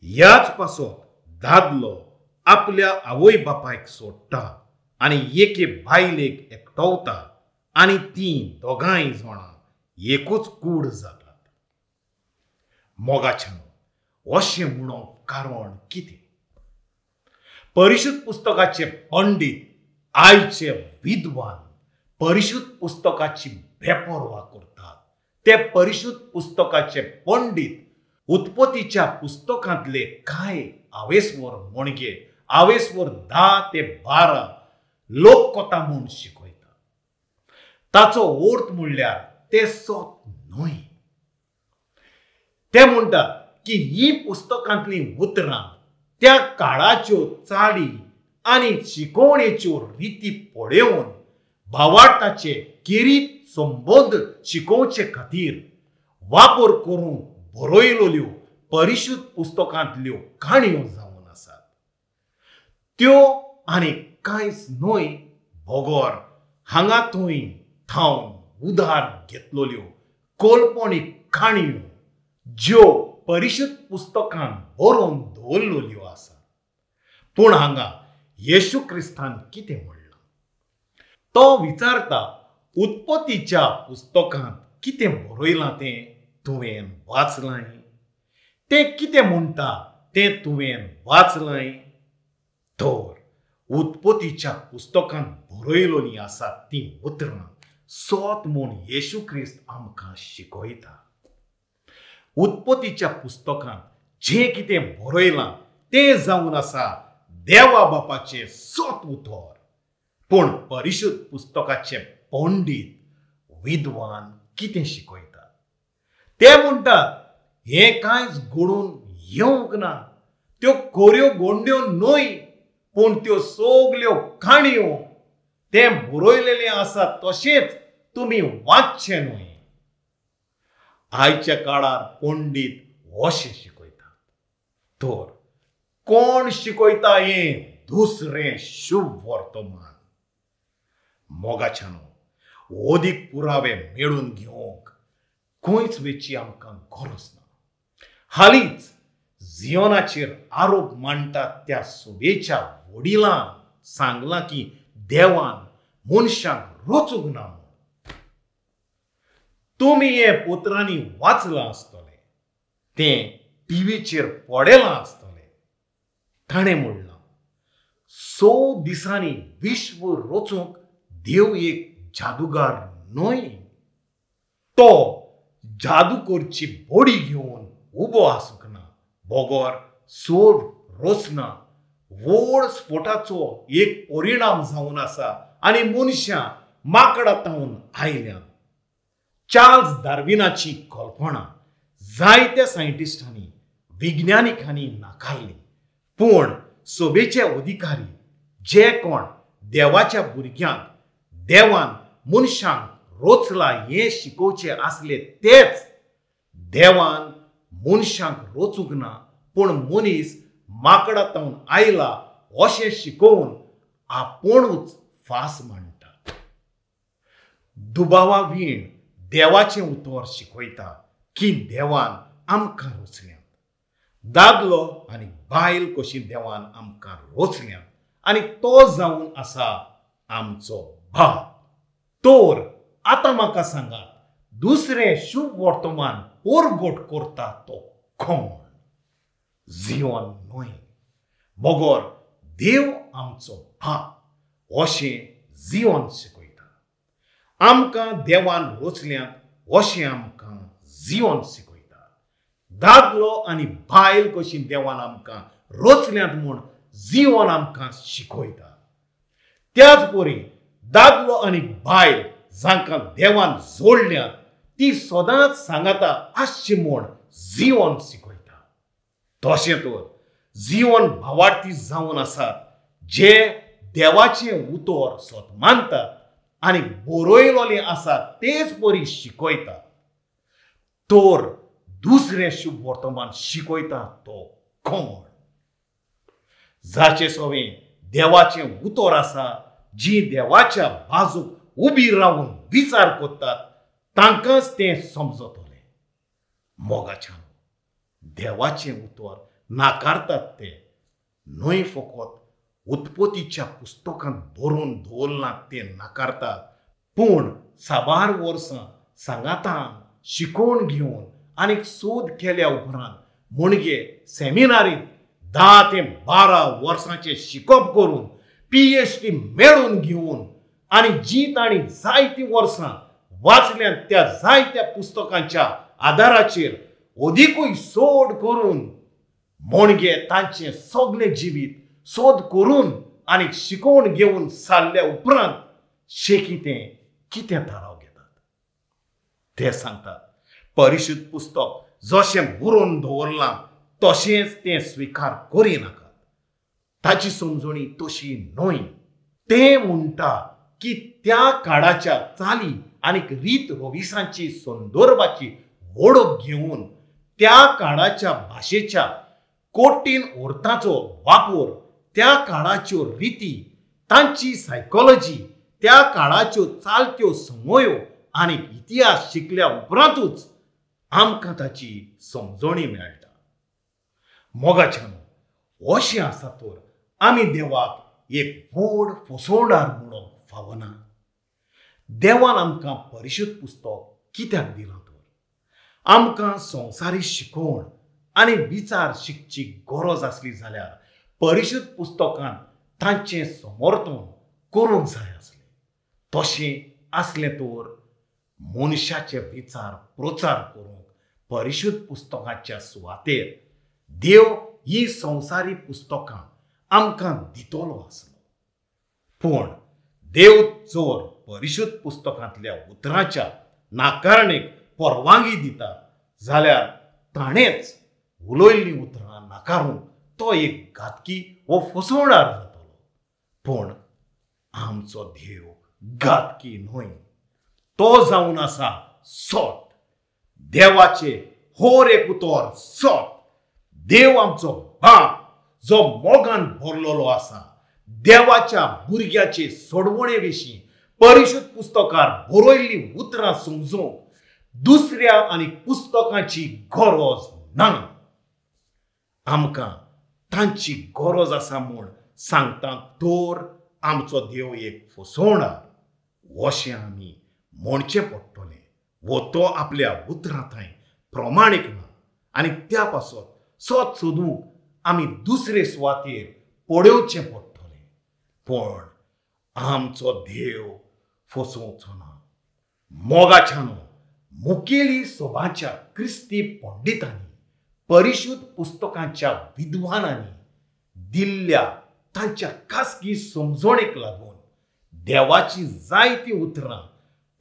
[SPEAKER 1] ह्याच पासत दादलो आपल्या आवय बापायक सोडटा आनी एके बायलेक एकटवता आनी तीं दोगांय जाणां एकूच कूड जातात. मोगाच्यान अशें म्हणूंक कारण कितें? परिशुद्ध पुस्तकाचे पंडीत, आयचे विद्वान परिशुद्ध पुस्तकाची बेपर्वा करतात. ते परिशुद्ध पुस्तकाचे पंडीत उत्पत्तीच्या पुस्तकांतले कांय आवेसवर म्हणगे आवेसवर 10 ते 12 लोककथा म्हूण शिकयता. ताचो अर्थ म्हणल्यार ते सत न्हय. ते म्हणटात की ही पुस्तकांतलीं उतरां त्या काळाच्यो चाली आनी शिकोवणेच्यो रिती पळोवन भावार्थाचे केरीत संबंद शिकोवचे खातीर वापर करूंक बरयल्यो परिशुद्ध पुस्तकांतल्यो काणयो जावन आसात. त्यो आनी कांयच न्हय बगर हांगा थंय थावन उदार घेतलेल्यो कल्पनीक काणयो ज्यो परिशुद्ध पुस्तकान बरोवन दवरलेल्यो आसात. पूण हांगा येशू क्रिस्तान कितें म्हणलां? तो विचारता, उत्पत्तीच्या पुस्तकांत कितें बरयलां तें तुवें वाचलां? तें कितें म्हणटा तें तुवें वाचलां? तर उत्पत्तीच्या पुस्तकांत बरयल्लीं आसात तीं उतरां सत म्हूण येशू क्रिस्त आमकां शिकयता. उत्पत्तीच्या पुस्तकांत जें कितें बरयलां तें जावन आसा देवा बापाचें सत उतर. पूण परिशुद्ध पुस्तकाचे पंडीत विद्वान कितें शिकयतात? ते म्हणटात हें कांयच घडून येवंक ना, त्यो खऱ्यो गोंड्यो न्हय, पूण त्यो सगल्यो काणयो तें बरयलेलें आसा तशेंच तुमी वाचचें न्हय. आयच्या काळार पंडीत अशें शिकयतात. तर कोण शिकयता हें दुसरें शुभ वर्तमान? मोगाच्यानो, अदीक पुरावे मेळून घेवंक खंयच वेची आमकां गरज ना. हालींच जियोनाचेर आरोप मांडटात त्या सभेच्या वडिलान सांगलां की देवान मनशांक रचूंक ना म्हूण. तुमी हें पत्रांनी वाचलां आसतलें, तें टिवीचेर पळयलां आसतलें. ताणें म्हणलां, 100 दिसांनी विश्व रचूंक देव एक जादूगार न्हय. तो जादू करची बडी घेवन उबो आसूंक ना, बगर सोर रचना व्हड स्फोटाचो एक परिणाम जावन आसा आनी मनशां माकडां तावन आयल्यात. चार्ल्स डार्विनाची कल्पना जायत्या सायंटिस्टांनी, विज्ञानिकांनी नाकारली. पूण सभेचे अधिकारी जे कोण देवाच्या भुरग्यांक देवान मनशांक रोचला हें शिकोवचें आसले तेच देवान मनशांक रोचूंक ना, पूण मनीस माकडां तावन आयला अशें शिकोवन आपुणूच फास मांडटा. दुबावा वीण देवाचें उतर शिकयता की देवान आमकां रोचल्यात. दादलो आनी बायल कशी देवान आमकां रोचल्यात आनी तो जावन आसा आमचो बाप. तर आतां म्हाका सांगात, दुसरें शुभ वर्तमान परगट करता तो कोण? जियोन न्हय, बगर देव आमचो बाप अशें जियोन शिकयता. आमकां देवान रोचल्यात अशें आमकां जियोन शिकयता. दादलो आनी बायल कशी देवान आमकां रोचल्यात म्हूण जियोन आमकां शिकयता. त्याच परी दादलो आनी बायल जांकां देवान जोडल्यात ती सदांच सांगाता आसची म्हूण जियोन शिकयता. तशें तर जियोन भावार्थी जावन आसात जे देवाचें उतर सत मानतात आनी बरयलेलें आसा तेच परी शिकयता. तर दुसरें शुभ वर्तमान शिकयता तो कोण? जाचे सवें देवाचें उतर आसा, जी देवाच्या बाजूक उबी रावन विचार करतात तांकांच तें समजतलें. मोगाच्यान देवाचें उतर नाकारतात ते न्हय फकत उत्पत्तीच्या पुस्तकांत बरोवन दवरलां तें नाकारतात, पूण साबार वर्सां सांगातान शिकोवन घेवन आनी सोद केल्या उपरांत म्हणजे सेमिनारींत 10 ते 12 वर्सांचें शिकप करून PhD मेळोवन घेवन आनी जी तांणी जायतीं वर्सां वाचल्यात त्या जायत्या पुस्तकांच्या आदाराचेर अदिकूय सोद करून म्हणजे तांचें सगळें जिवीत सोद करून आनी शिकोवन घेवन सारल्या उपरांत शेकी तें कितें थाराव घेतात ते सांगतात परिशुद्ध पुस्तक जशें बरोवन दवरलां तशेंच तें स्विकार करिनाकात, ताची समजणी तशी न्हय। ते म्हणटा की त्या काळाच्या चाली आनी रीत रविसांची संदर्भाची वळख घेवन त्या काळाच्या भाशेच्या कठीण अर्थाचो वापर, त्या काळाच्यो रिती, तांची सायकोलॉजी, त्या काळाच्यो चालत्यो संवयो आनी इतिहास शिकल्या उपरांतूच आमकां ताची समजणी मेळटा। मोगाच्यानो, अशें आसा तर आमी देवाक एक व्हड फसवणार म्हणूंक फावना। देवान आमकां परिशुद्ध पुस्तक कित्याक दिलां तर? आमकां संवसारी शिकोवण आनी विचार शिकची गरज आसली जाल्यार परिशुद्ध पुस्तकान तांचें समर्थन करूंक जाय आसलें। तशें आसलें तर मनशाचे विचार प्रचार करूंक परिशुद्ध पुस्तकाच्या सुवातेर देव ही संवसारी पुस्तकां आमकां दितलो आसलो। पूण देव जर परिशुद्ध पुस्तकांतल्या उतरांच्या नाकारणेक परवानगी दिता जाल्यार ताणेंच उलयल्लीं उतरां नाकारूंक तो एक घातकी वो फसवणार जातलो। पूण आमचो देव घातकी न्हय, तो जावन आसा सत। देवाचे होर एक उतर सत। देव आमचो बाप जो मोगान भरलेलो आसा, देवाच्या भुरग्याचे सोडवणे विशीं परिशुद्ध पुस्तकार बरयल्लीं उतरां समजूंक दुसऱ्या आनी पुस्तकांची गरज ना। आमकां तांची गरज आसा म्हूण सांगता तर आमचो देव एक फसवणार अशें आमी म्हणचें पडटलें वो तो आपल्या उतरां थंय प्रमाणीक ना आनी त्या पासत सत सोदूंक आमी दुसरे सुवातेर पळोवचें पडटलें। पूण आमचो देव फसोवचो ना। मोगाच्यानो, मुखेली सभाच्या क्रिस्ती पंडितांनी परिशुद्ध पुस्तकांच्या विद्वानांनी दिल्ल्या तांच्या खासगी समजणेक लागून देवाची जायतीं उतरां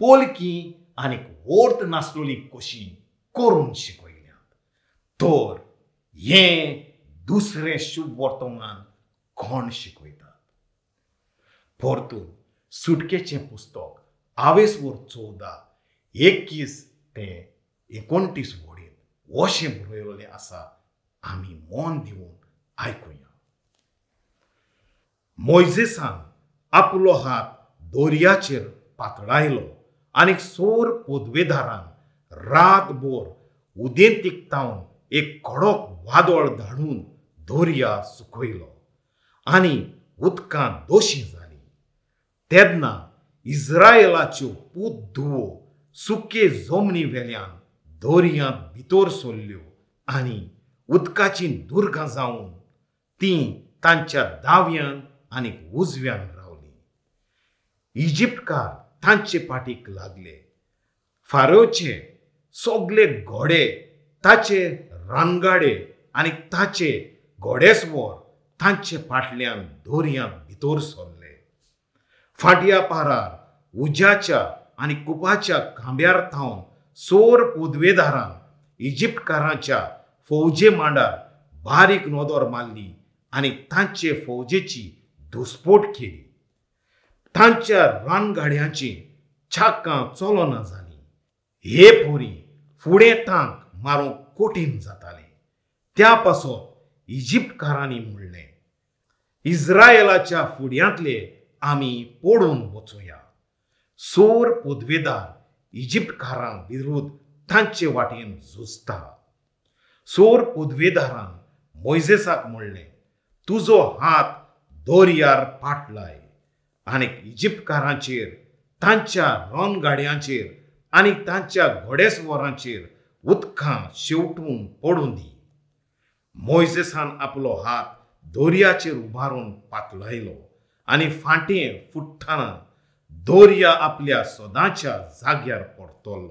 [SPEAKER 1] पोलकी आनी अर्थ नासलेली कशी करून शिकयल्यात। तर हें दुसरें शुभ वर्तमान कोण शिकयतात? परतून सुटकेचें पुस्तक आवेसवर 14 21 ते 29 वडीत अशें बरयलें आसा, आमी मन दिवन आयकुया। मोयजेसान आपलो हात दर्याचेर पातळायलो आनी सोर पदवेदारान रातभर उदेंतीक तावन एक कडक वादळ धाडून दर्या सुकयलो आनी उदकां दोशी जाली। तेन्ना इस्रायलाच्यो पूत धुवो सुके जमनी वेल्यान दर्यांत भितर सरल्यो आनी उदकाचीं दुर्गां जावन तीं तांच्या दाव्यान आनी उजव्यान रावलीं। इजिप्तकार तांचे पाटीक लागले। फारोचे सगळे घोडे, ताचे रानगाडे आनी ताचे घोडेस्वर तांचे फाटल्यान दर्यांत भितर सरले। फाटया पारार उज्याच्या आनी कुपाच्या खांब्यार थावन सोर पदवेदारान इजिप्तकारांच्या फौजे मांडार बारीक नदर मारली आनी तांचे फौजेची धुस्पोट केली। तांच्या रानगाड्यांची छाकां चलना जाली। हे पोरी फुडें तांक मारूंक कठीण जातालें। त्या पासत इजिप्तकारांनी म्हणलें, इस्रायलाच्या फुड्यांतले आमी पडून वचुया। सोर पदवेदार इजिप्तकारां विरुद्ध तांचे वाटेन झुजता। सोर पदवेदारान मोयजेसाक म्हणलें, तुजो हात दर्यार पाटलाय आनी इजिप्तकारांचेर, तांच्या रणगाडयांचेर आनी तांच्या घोडेस्वरांचेर उदकां शेवटून पडूं दी. मोयजेसान आपलो हात दर्याचेर उबारून पातलायलो आनी फांटें फुट्टना दर्या आपल्या सदांच्या जाग्यार परतलो.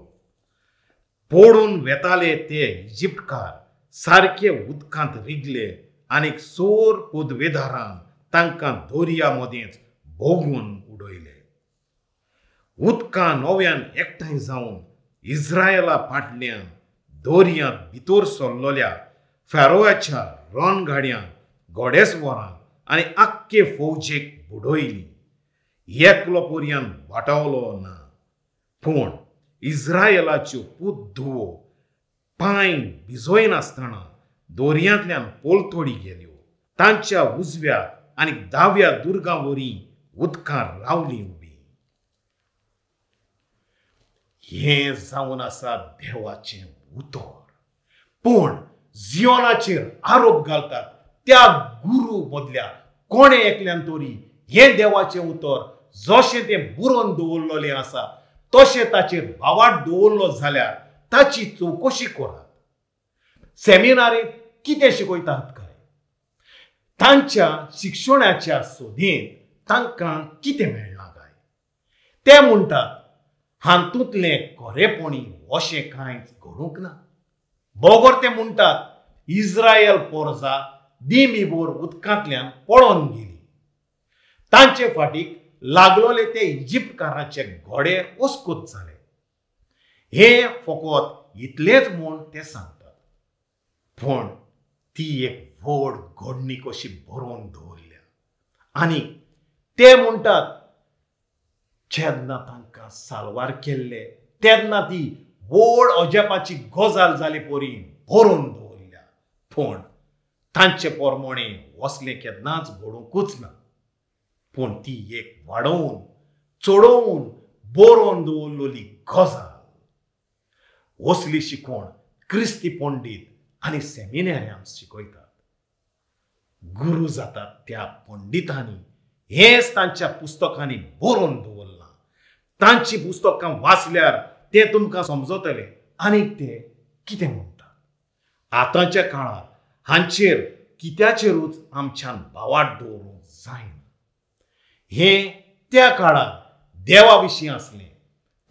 [SPEAKER 1] पडून वेताले ते इजिप्तकार सारके उदकांत रिगले आनी सोर पदवेदारान तांकां दर्या मदेंच भोगून उडयले. उदकां नव्यान एकठांय जावन इस्रायला फाटल्यान दर्यांत भितर सरलोल्या फेरोयाच्या रणगाडयांक, घोडेस्वरांक आनी आख्खे फौजेक बुडयली. एकलो पर्यंत वाटावलो ना. पूण इस्रायलाच्यो पूत धुवो पांय भिजयनासतना दर्यांतल्यान पोलतोडी गेल्यो. तांच्या उजव्या आनी दाव्या दुर्गां वरी उदकां रावलीं उबी. हें जावन आसा देवाचें उतर. पूण जियोनाचेर आरोप घालतात त्या गुरू मदल्या कोणें एकल्यान तरी हें देवाचें उतर जशें तें बरोवन दवरलेलें आसा तशें ताचेर भावार्थ दवरलो जाल्यार ताची चवकशी करात. सेमिनारींत कितें शिकयतात काय? तांच्या शिक्षणाच्या सोदींत तांकां कितें मेळ्ळां काय? ते म्हणटात हातूंतलें खरेपणी अशें कांयच घडूंक ना. बगर ते म्हणटात इस्रायल पोरजा दिमीभर उदकांतल्यान पळोवन गेली. तांचे फाटीक लागलोले ते इजिप्तकारांचे घोडे अस्कूत जाले. हें फकत इतलेंच म्हूण ते सांगतात, पूण ती एक व्हड घडणी कशी बरोवन दवरल्या. आनी ते म्हणटात जेन्ना तांकां साल्वार केल्ले तेन्ना ती व्हड अजापाची गजाल जाली परी बरोवन दवरल्या, पूण तांचे प्रमाणे वसलें केन्नाच घडोवंकूच ना. पूण ती एक वाडोवन चडोवन बरोवन दवरलेली गजाल. असली शिकवण क्रिस्ती पंडीत आनी सेमिनाऱ्यांत शिकयतात. गुरू जातात त्या पंडितांनी हेंच तांच्या पुस्तकांनी बरोवन दवरलां. तांची पुस्तकां वाचल्यार ते तुमकां समजतले आनी ते कितें म्हणटात. आतांच्या काळार हांचेर कित्याचेरूच आमच्यान भावार्थ दवरूंक जायना. हें त्या काळार देवा विशीं आसलें,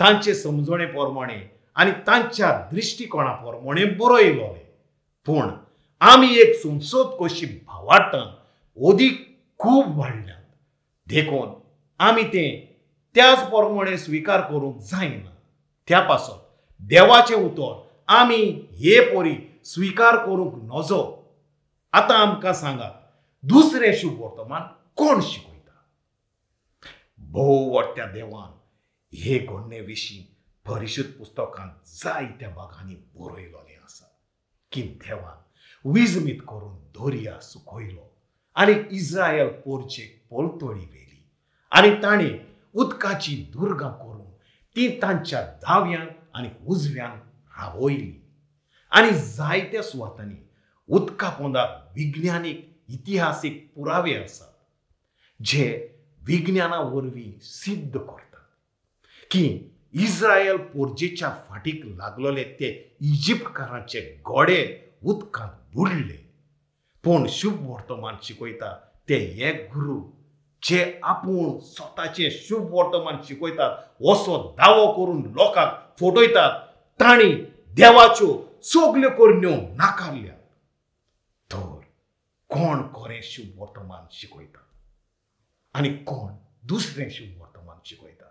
[SPEAKER 1] तांचे समजणे प्रमाणे आनी तांच्या दृश्टिकोणा प्रमाणे बरयलोलें. पूण आमी एक संसद कशी भावार्थान अदीक खूब वाडल्यात, देखून आमी तें त्याच प्रमाणे स्विकार करूंक जायना. त्या पासत देवाचें उतर आमी हे परी स्विकार करूंक नजो. आतां आमकां सांगात, दुसरें शुभ वर्तमान कोण शिकयता? भोव व्हडल्या देवान हे घडणे विशीं परिशुद्ध पुस्तकांत जायत्या भागांनी बरयलोलें आसा की देवान विजमीत करून दर्या सुकयलो आनी इस्रायल पोरचेक पोलतोडी व्हेली आनी ताणें उदकाची दुर्गां करून ती तांच्या दाव्यान आनी उजव्यान रावयली. आनी जायत्या सुवातांनी उदका पोंदाक विज्ञानीक इतिहासीक पुरावे आसात जे विज्ञाना वरवीं सिद्ध करतात की इस्रायल पोरजेच्या फाटीक लागलोले ते इजिप्तकारांचे घोडे उदकांत बुडले. पूण शुभ वर्तमान शिकयता ते हे गुरू जे आपूण स्वताचें शुभ वर्तमान शिकयतात असो दावो करून लोकांक फटयतात, तांणी देवाच्यो सगल्यो करण्यो नाकारल्यात. तर कोण खरें शुभ वर्तमान शिकयता आनी कोण दुसरें शुभ वर्तमान शिकयता?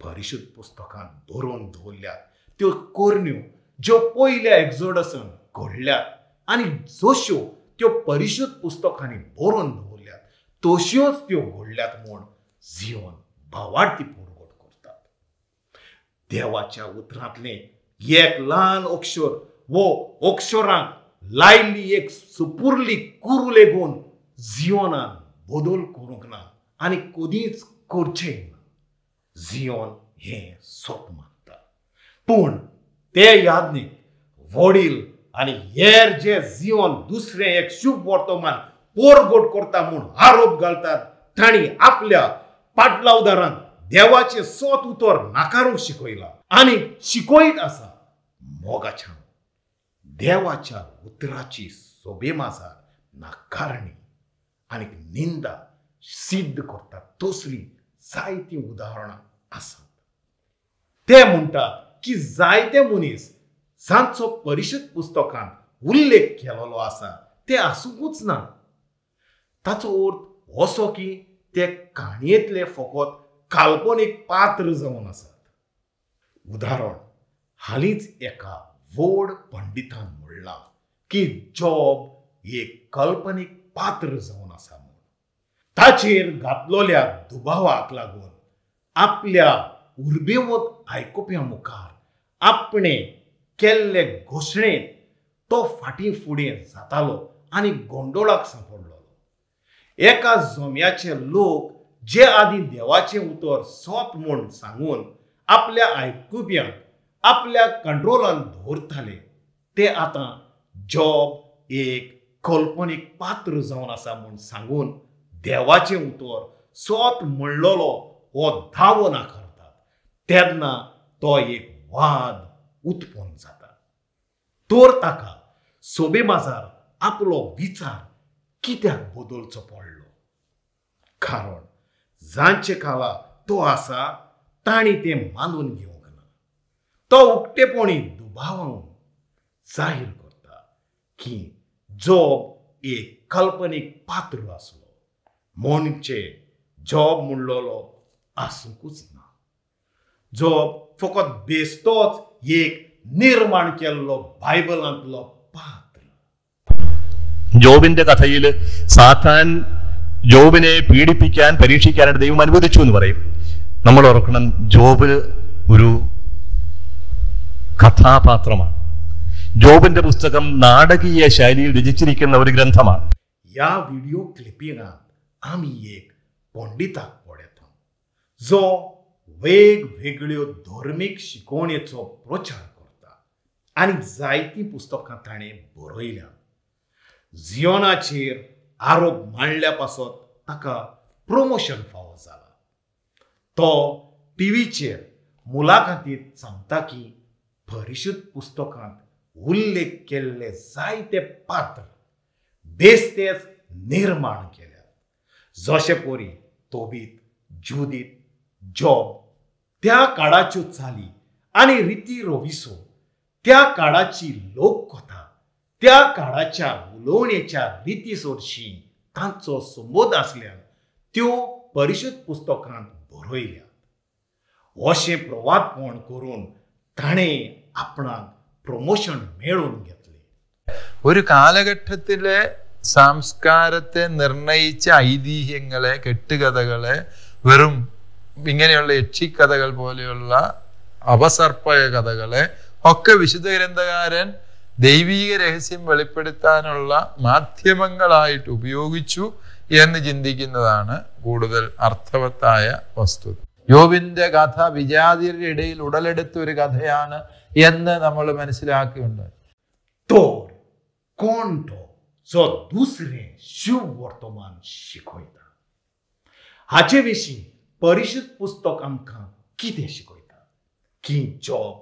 [SPEAKER 1] परिशुद्ध पुस्तकांत बरोवन दवरल्यात त्यो करण्यो ज्यो पयल्या एक्सोडसान घडल्यात आनी जश्यो त्यो परिशुद्ध पुस्तकांनी बरोवन दवरल्यात तश्योच त्यो घडल्यात म्हूण जिवन भावार्थी पुरवण करतात. देवाच्या उतरांतलें एक ल्हान अक्षर वो अक्षरांक लायल्ली एक सुपुरली कुरू लेगून जिवनान बदल करूंक ना आनी कदींच करचें ना. जिवन हें सत मानता, पूण ते यादनीक वडील आनी हेर जे जिवन दुसरें एक शुभ वर्तमान पोरगोट करता म्हूण आरोप घालतात तांणी आपल्या पाटलावदारांक देवाचें सत उतर नाकारूंक शिकयलां आनी शिकयत आसा. मोगाच्या देवाच्या उतराची सोबेमाजार नाकारणी आनी निंदा सिद्ध करता तसलीं जायतीं उदाहरणां आसात. ते म्हणटात की जायते मनीस जांचो परिशद पुस्तकांत उल्लेख केलेलो आसा ते आसूंकूच ना. ताचो अर्थ असो की ते काणयेंतले फकत काल्पनीक पात्र जावन आसात. उदाहरण, हालींच एका व्हड पंडितान म्हणलां की जॉब एक कल्पनीक पात्र जावन आसा म्हूण. ताचेर घातलेल्या दुबावाक लागून आपल्या उर्बेवंत आयकुप्या मुखार आपणे केल्ले घोशणेंत तो फाटीं फुडें जातालो आनी गोंदोळाक सांपडलो. एका जम्याचे लोक जे आदीं देवाचें उतर सत म्हूण सांगून आपल्या आयकुप्यांक आपल्या कंट्रोलान दवरताले ते आतां जॉब एक कल्पनीक पात्र जावन आसा म्हूण सांगून देवाचें उतर सत म्हणलेलो हो दावो नाकारतात. तेन्ना तो एक वाद उत्पन्न जाता. तर ताका सोबेमाजार आपलो विचार कित्याक बदलचो पडलो? कारण जांचे खाला तो आसा तांणी तें मानून घेवंक ना. तो उक्तेपणी दुबावान जाहीर करता की जॉब एक कल्पनीक पात्र आसलो, म्हणजे जॉब म्हणलेलो आसूंकूच ना. जॉब फकत बेस्तोच एक निर्माण केल्लो बायबलांतलो पात्र.
[SPEAKER 3] ജോബിന്റെ കഥയിൽ സാത്താൻ ജോബിനെ പീഡിപ്പിക്കാൻ പരീക്ഷിക്കാനായിട്ട് ദൈവം അനുവദിച്ചു എന്ന് പറയും. നമ്മൾ ഓർക്കണം, ജോബ് ഒരു കഥാപാത്രമാണ്. ജോബിന്റെ പുസ്തകം നാടകീയ ശൈലിയിൽ രചിച്ചിരിക്കുന്ന ഒരു ഗ്രന്ഥമാണ്.
[SPEAKER 1] ह्या व्हिडिओ क्लिपिंगांत आमी एक पंडिताक पळयता जो वेगवेगळ्यो धर्मीक शिकवणेचो प्रचार करता आनी जायतीं पुस्तकां ताणें बरयल्यात. जियोनाचेर आरोप मांडल्या पासत ताका प्रमोशन फावो जाला. तो टीव्हीचेर मुलाखतींत सांगता की परिशुद्ध पुस्तकांत उल्लेख केल्ले जायते पात्र बेस्तेच निर्माण केल्यात, जशे परी तोबीत, जुदीत, जॉब. त्या काळाच्यो चाली आनी रिती रविसो, त्या काळाची लोककथा, त्या काळाच्या उलोवण्याच्या रिती सोडशी तांचो संबोध आसल्यान त्यो परिशुद्ध पुस्तकांत बरयल्यात. अशें प्रवादपण करून ताणें आपणाक प्रमोशन मेळोवन घेतलें.
[SPEAKER 4] ഒരു കാലഘട്ടത്തിലെ സംസ്കാരത്തെ നിർണയിച്ച ഐതിഹ്യങ്ങളെ, കെട്ടുകഥകളെ, വെറും ഇങ്ങനെയുള്ള യക്ഷിക്കഥകൾ പോലെയുള്ള അപസർപ്പക കഥകളെ ഒക്കെ വിശുദ്ധ ഗ്രന്ഥകാരൻ ദൈവീക രഹസ്യം വെളിപ്പെടുത്താനുള്ള മാധ്യമങ്ങളായിട്ട് ഉപയോഗിച്ചു എന്ന് ചിന്തിക്കുന്നതാണ് കൂടുതൽ അർത്ഥവത്തായ വസ്തുത. യോബിന്റെ കഥ വിജാതിയരുടെ ഇടയിൽ ഉടലെടുത്ത ഒരു കഥയാണ് എന്ന് നമ്മൾ മനസ്സിലാക്കുകയുണ്ടായി.
[SPEAKER 1] तर कोण तो जो दुसरें शुभ वर्तमान शिकयता? हाचे विशीं परिशुद्ध पुस्तक आमकां कितें शिकयता? की जॉब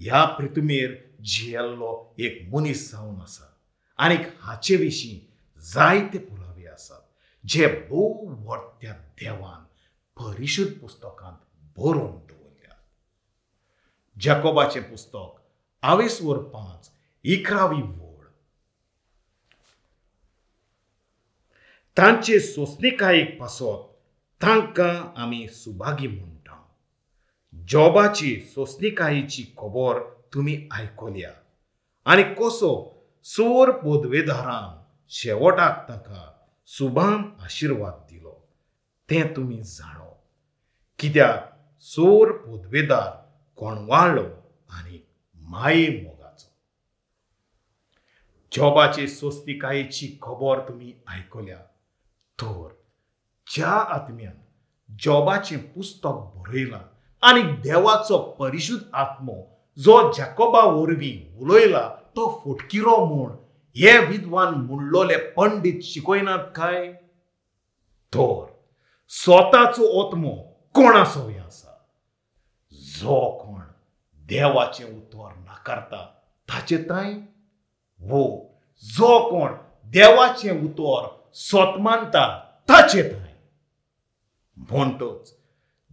[SPEAKER 1] ह्या पृथ्वीर जियेल्लो एक मनीस जावन आसा आनी हाचे विशीं जायते पुरावे आसात जे भोव व्हडत्या देवान परिशुद्ध पुस्तकांत बरोवन दवरल्यात. जाकोबाचें पुस्तक आवेसवर 5 11वी वळ. तांचे सोंसणिकायेक पासत तांकां आमी सुभागी म्हणटा. जॉबाची सोंसणिकायेची खबर तुमी आयकल्या आनी कसो सोर पदवेदारान शेवटाक ताका सुभान आशिर्वाद दिलो तें तुमी जाणो. कित्याक सोर पदवेदार कोणवाळो आनी माये मोगाचो. जॉबाचे सोंसणिकायेची खबर तुमी आयकल्या. तर ज्या आत्म्यान जॉबाचें पुस्तक बरयलां आनी देवाचो परिशुद्ध आत्मो जो जाकोबा वरवीं उलयला तो फटकिरो म्हूण हे विद्वान म्हणलोले पंडीत शिकयनात काय? तर स्वताचो आत्मो कोणा सवय आसा? जो कोण देवाचें उतर नाकारता ताचे ताय, वो जो कोण देवाचें उतर सत मानता ताचे ताय. म्हणटच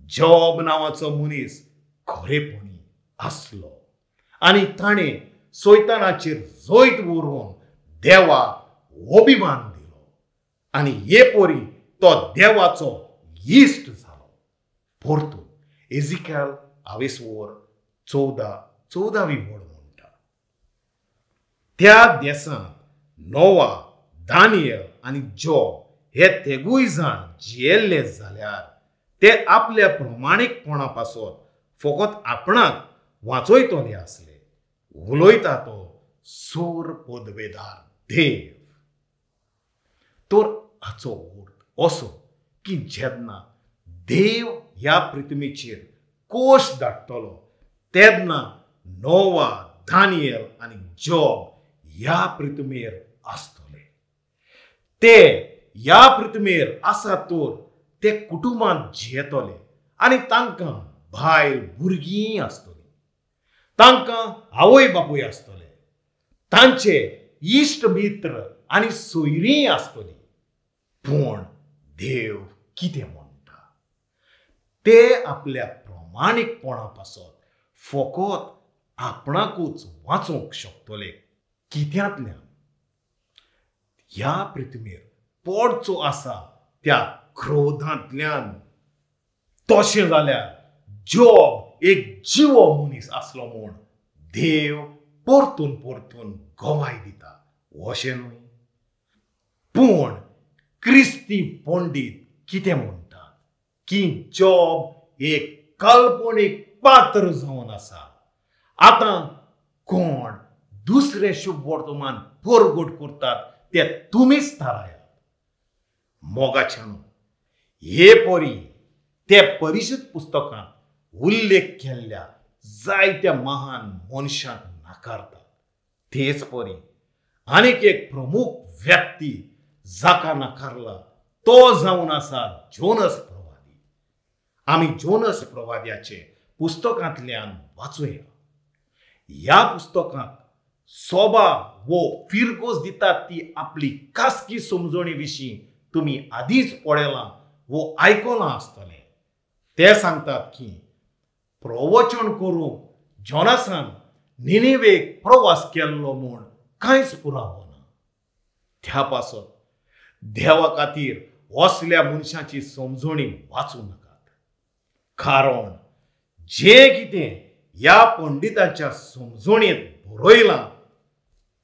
[SPEAKER 1] जॉब नांवाचो मनीस खरेपणी आसलो आनी ताणें सैतानाचेर जैत व्हरून देवाक अभिमान दिलो आनी हे परी तो देवाचो इश्ट जालो. परतून एजिकल आवेसवर 14-14 वड म्हणटा, त्या देशांत नोवा, दानियल आनी जॉब हे तेगूय जाण जियेल्ले जाल्यार ते आपल्या प्रमाणीकपणा पासत फकत आपणाक वाचयतले आसले. उलयता तो सोर पदवेदार देव. तर हाचो अर्थ असो की जेन्ना देव ह्या पृथ्वीचेर कोश धाडटलो तेन्ना नोवा, दानियल आनी जॉब ह्या पृथ्वीर आसतले. ते ह्या पृथ्वीर आसा तर ते कुटुंबांत जियेतले आनी तांकां बायल भुरगीं आसतली, तांकां आवय बापूय आसतले, तांचे इश्ट मित्र आनी सोयरीं आसतली. पूण देव कितें म्हणटा? ते आपल्या प्रमाणीकपणा पासत फकत आपणाकूच वाचोवंक शकतले. कित्यांतल्यान? ह्या पृथ्वीर पडचो आसा त्या क्रोधांतल्यान. तशें जाल्यार जॉब एक जिवो मनीस आसलो म्हूण देव परतून परतून गवाय दिता, अशें न्हय? पूण क्रिस्ती पंडीत कितें म्हणटात की जॉब एक काल्पनीक पात्र जावन आसा. आतां कोण दुसरें शुभ वर्तमान परगट करतात ते तुमीच थारायात. मोगाच्यान हे परी ते परिशुद्ध पुस्तकांत उल्लेख केल्ल्या जायत्या महान मनशांक नाकारतात. तेच परी आनीक एक प्रमुख व्यक्ती जाका नाकारला तो जावन आसा जोनस प्रवादी. आमी जोनस प्रवाद्याचे पुस्तकांतल्यान वाचुया. ह्या पुस्तकांत सोबा वो फिरगोज दितात ती आपली खासगी समजणी विशीं तुमी आदींच पळयलां वो आयकलां आसतलें. ते सांगतात की प्रवचन करूंक जोनासान निनिवेक प्रवास केल्लो म्हूण कांयच पुरावो ना. त्या पासत देवा खातीर असल्या मनशाची समजणी वाचूं नाकात, कारण जें कितें ह्या पंडिताच्या समजणेंत बरयलां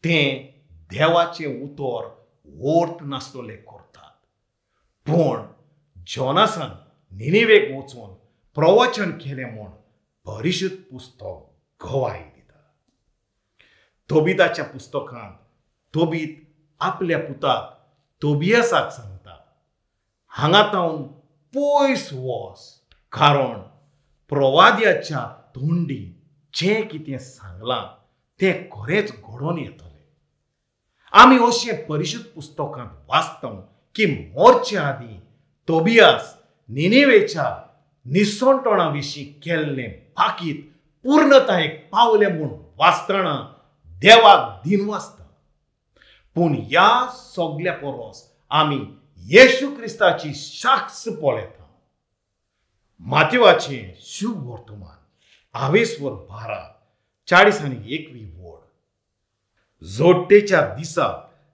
[SPEAKER 1] तें देवाचें उतर अर्थ नासतले करतात. पूण जोनासान निनिवेक वचून प्रवचन केलें म्हूण परिशुद्ध पुस्तक गवाय दिता. तोबिताच्या पुस्तकांत तोबीत आपल्या पुताक तोबियासाक सांगता, हांगा तावन पयस वच, कारण प्रवाद्याच्या तोंडी जें कितें सांगलां तें खरेंच घडोवन येतलें. आमी अशें परिशुद्ध पुस्तकांत वाचता की मरचे आदीं तोबियास निनिवेच्या निसणटणा विशीं केल्लें बाकीत पूर्णतायेक पावलें म्हूण वाचतना देवाक दिनवासता. पूण ह्या सगल्या परस आमी येशू क्रिस्ताची साक्ष पळयता. मातेवाचें शुभ वर्तमान आवेसवर 12, 40 आणि 21 वड. जोडटेच्या दिसा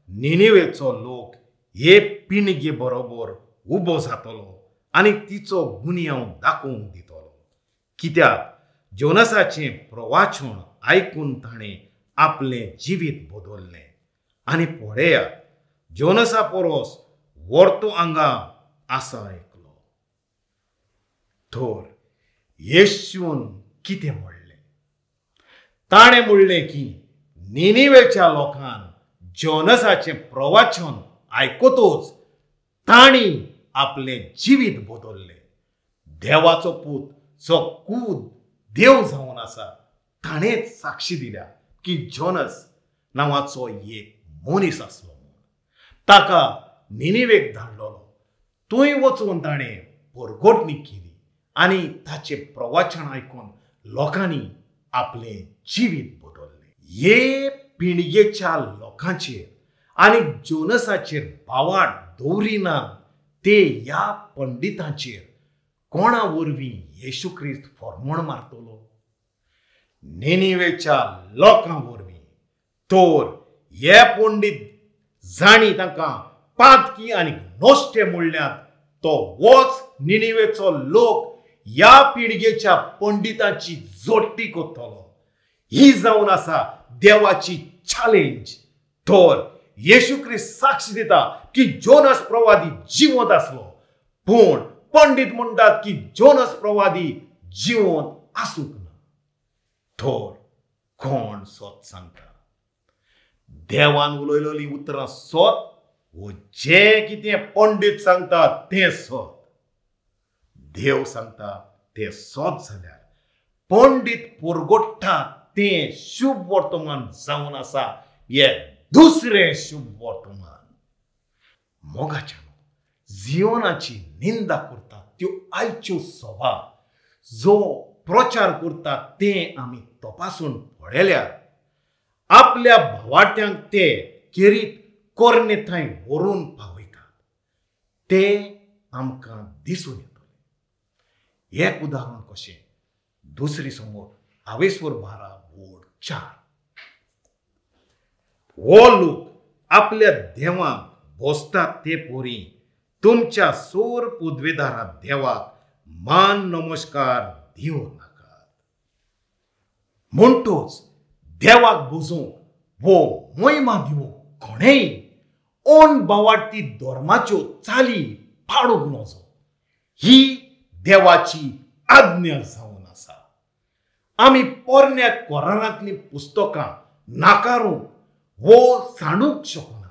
[SPEAKER 1] निनिवेचो लोक हे पिणगे बरोबर उबो जातलो आनी तिचो गुन्यांव दाखोवंक दितलो, कित्याक जोनसाचें प्रवाचन आयकून ताणें आपलें जिवीत बदल्लें. आनी पळयात, जोनसा परस वर्तो आंगा आसा एकलो. तर येशून कितें म्हणलें? ताणें म्हणलें की निनिवेच्या लोकान जोनसाचें प्रवाचन आयकतच तांणी आपलें जिवीत बदल्लें. देवाचो पूत जो कूद देव जावन आसा ताणेंच साक्षी दिल्या की जोनस नांवाचो एक मनीस आसलो म्हूण. ताका निनिवेक धाडलेलो. थंय वचून ताणें परगटणी केली आनी ताचें प्रवचन आयकून लोकांनी आपलें जिवीत बदल्लें. हे पिळगेच्या लोकांचेर आनी जोनसाचेर भावार्थ दवरिना ते ह्या पंडितांचेर कोणा वरवीं येशू क्रिस्त फॉर्मोण मारतलो? निनिवेच्या लोकां वरवीं. तर हे पंडीत जांणी तांकां पातकी आनी नश्टे म्हणल्यात तो वच निनिवेचो लोक ह्या पिळगेच्या पंडितांची जोडटी करतलो. ही जावन आसा देवाची चॅलेंज. तर येशू क्रिस्त साक्ष दिता की जोनस प्रवादी जिवंत आसलो, पूण पंडीत म्हणटात की जोनस प्रवादी जिवंत आसूंक ना. तर कोण सत सांगता? देवान उलयलेलीं उतरां सत वो जें कितें पंडीत सांगता तें सत? देव सांगता तें सत जाल्यार पंडीत परगट्टा तें शुभ वर्तमान जावन आसा हें दुसरें शुभ वर्तमान. मोगाच्यान जिवनाची निंदा करता त्यो आयच्यो सभा जो प्रचार करता तें आमी तपासून पळयल्यार आपल्या भावाट्यांक ते केरीत कोरणे थंय व्हरून पावयतात ते आमकां दिसून येतलें. एक उदाहरण कशें दुसरी समोर आवेसवर 12 वोड 4. हो लोक आपल्या देवाक बसतात ते पोरी तुमच्या सोर पदवेदारा देवाक मान नमस्कार दिवं नाकात. म्हणटोच देवाक बसूंक वो महिमा दिवंक कोणेय ओन बावाडती धर्माच्यो चाली पाडूंक नजो. ही देवाची आज्ञा जावन आसा. आमी पोरण्या कोरारांतलीं पुस्तकां नाकारूंक वो सांडूंक शकना,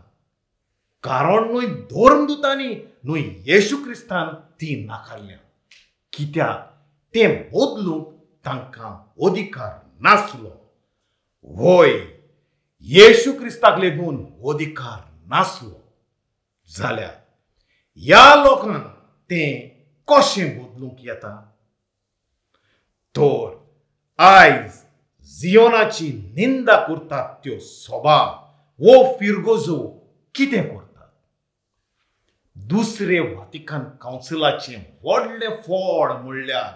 [SPEAKER 1] कारण न्हय धर्मदुतांनी न्हय येशू क्रिस्तान ती नाकारल्या. कित्याक तें बदलूंक तांकां अधिकार नासलो. वय येशू क्रिस्ताक लेगून अधिकार नासलो जाल्यार ह्या लोकांक तें कशें बदलूंक येता? तर आयज जियोनाची निंदा करतात त्यो सभा वो फिरगोजो कितें करतात? दुसरे वातिकान कावन्सिलाचें व्हडलें फळ म्हणल्यार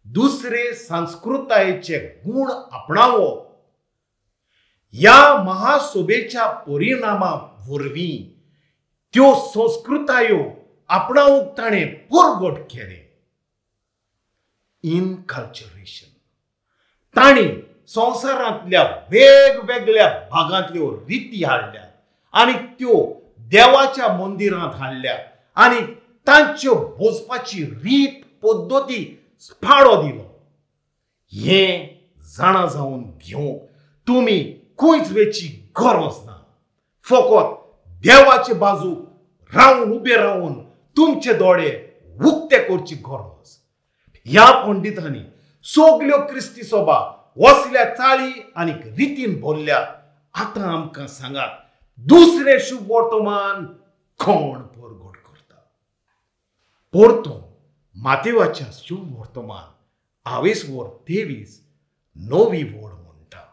[SPEAKER 1] दुसरे संस्कृतायेचे गूण आपणावप. ह्या महासभेच्या परिणामा वरवीं त्यो संस्कृतायो आपणावंक ताणें परगट केलें. इनकल्चरेशन. तांणी संवसारांतल्या वेगवेगळ्या भागांतल्यो रिती हाडल्यात आनी त्यो देवाच्या मंदिरांत हाडल्यात आनी तांच्यो भोजपाची रीत पद्दती फाळो दिलो. हें जाणा जावन घेवंक तुमी खंयच वेची गरज ना. फकत देवाचे बाजू रावन उबे रावन तुमचे दोळे उक्ते करची गरज. ह्या पंडितांनी सगल्यो क्रिस्ती सभा वसल्या चाळी आनी रितीन भरल्या. आतां आमकां सांगात दुसरें शुभ वर्तमान कोण परगट करता? परतून मातेवाच्या शुभ वर्तमान आवेसवर 23 9वी वोड म्हणटा,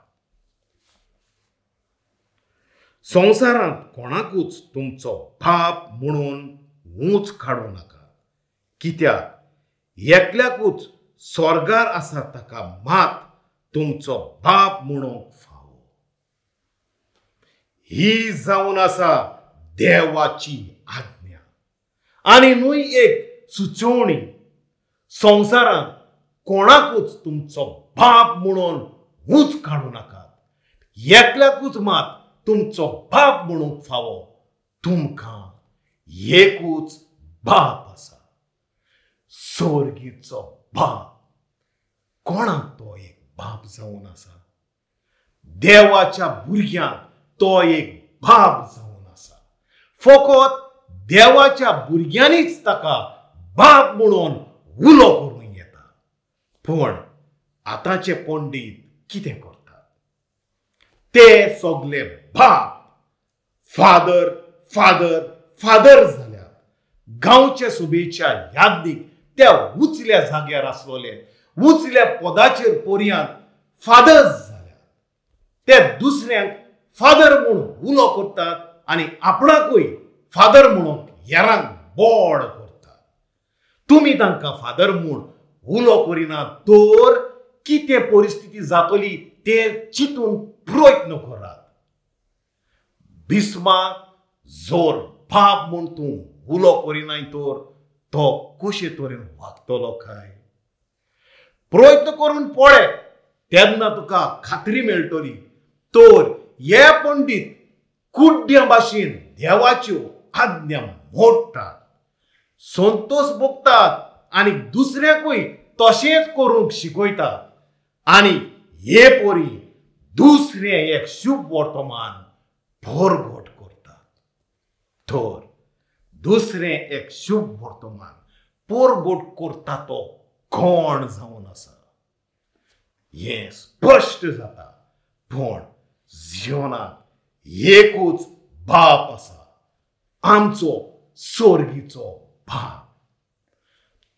[SPEAKER 1] संवसारांत कोणाकूच तुमचो बाप म्हणून ऊंच काडूं नाका, कित्याक एकल्याकूच स्वर्गार आसा ताका मात तुमचो बाप म्हणूंक फावो. ही जावन आसा देवाची आज्ञा आनी न्हय एक सुचोवणी. संवसारांत कोणाकूच तुमचो बाप म्हणून ऊंच काडूं नाकात, एकल्याकूच मात तुमचो बाप म्हणूंक फावो. तुमकां एकूच बाप आसा, स्वर्गीचो बाप. कोणाक तो एक बाप जावन आसा? देवाच्या भुरग्यांक तो एक बाप जावन आसा. फकत देवाच्या भुरग्यांनीच ताका बाप म्हणून उलो करूंक येता. पूण आतांचे पंडीत कितें करतात? ते सगळे बाप फादर फादर फादर जाल्यात. गांवचे सुबेच्या यादीक त्या उचल्या जाग्यार आसलोले उचल्या पदाचेर पोरयांत फादर्स जाल्यात. ते दुसऱ्यांक फादर म्हूण उलो करतात आनी आपणाकूय फादर म्हणून हेरांक बोड करतात. तुमी तांकां फादर म्हूण उलो करिना तर कितें परिस्थिती जातली तें चिंतून प्रयत्न करात. बिस्माक जोर बाप म्हूण तूं उलो करिनाय तर तो कशे तरेन वागतलो काय? प्रयत्न करून पळय, तेन्ना तुका खात्री मेळटली. तर हे पंडीत कुड्ड्या भाशेन देवाच्यो आज्ञा मोडटात, संतोष भोगतात आनी दुसऱ्याकूय तशेंच करूंक शिकयतात आनी हे परी दुसरें एक शुभ वर्तमान भरघट करतात. तर दुसरें एक शुभ वर्तमान परगट करता तो कोण जावन आसा हें स्पश्ट जाता. पूण जिवनाक एकूच बाप आसा, आमचो स्वर्गीचो बाप.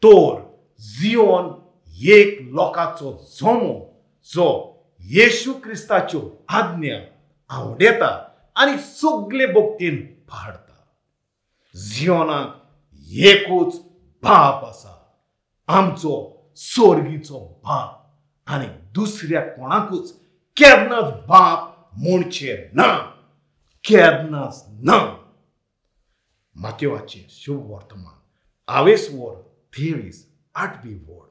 [SPEAKER 1] तर जिवन एक लोकांचो जमो जो येशू क्रिस्ताच्यो आज्ञा आवडेता आनी सगळे भक्तीन पाडता. जिवनाक एकूच बाप आसा, आमचो स्वर्गीचो बाप, आनी दुसऱ्या कोणाकूच केन्नाच बाप म्हणचें ना, केन्नाच ना. मातेवाचें शुभ वर्तमान आवेसवर 23 8वी वळ.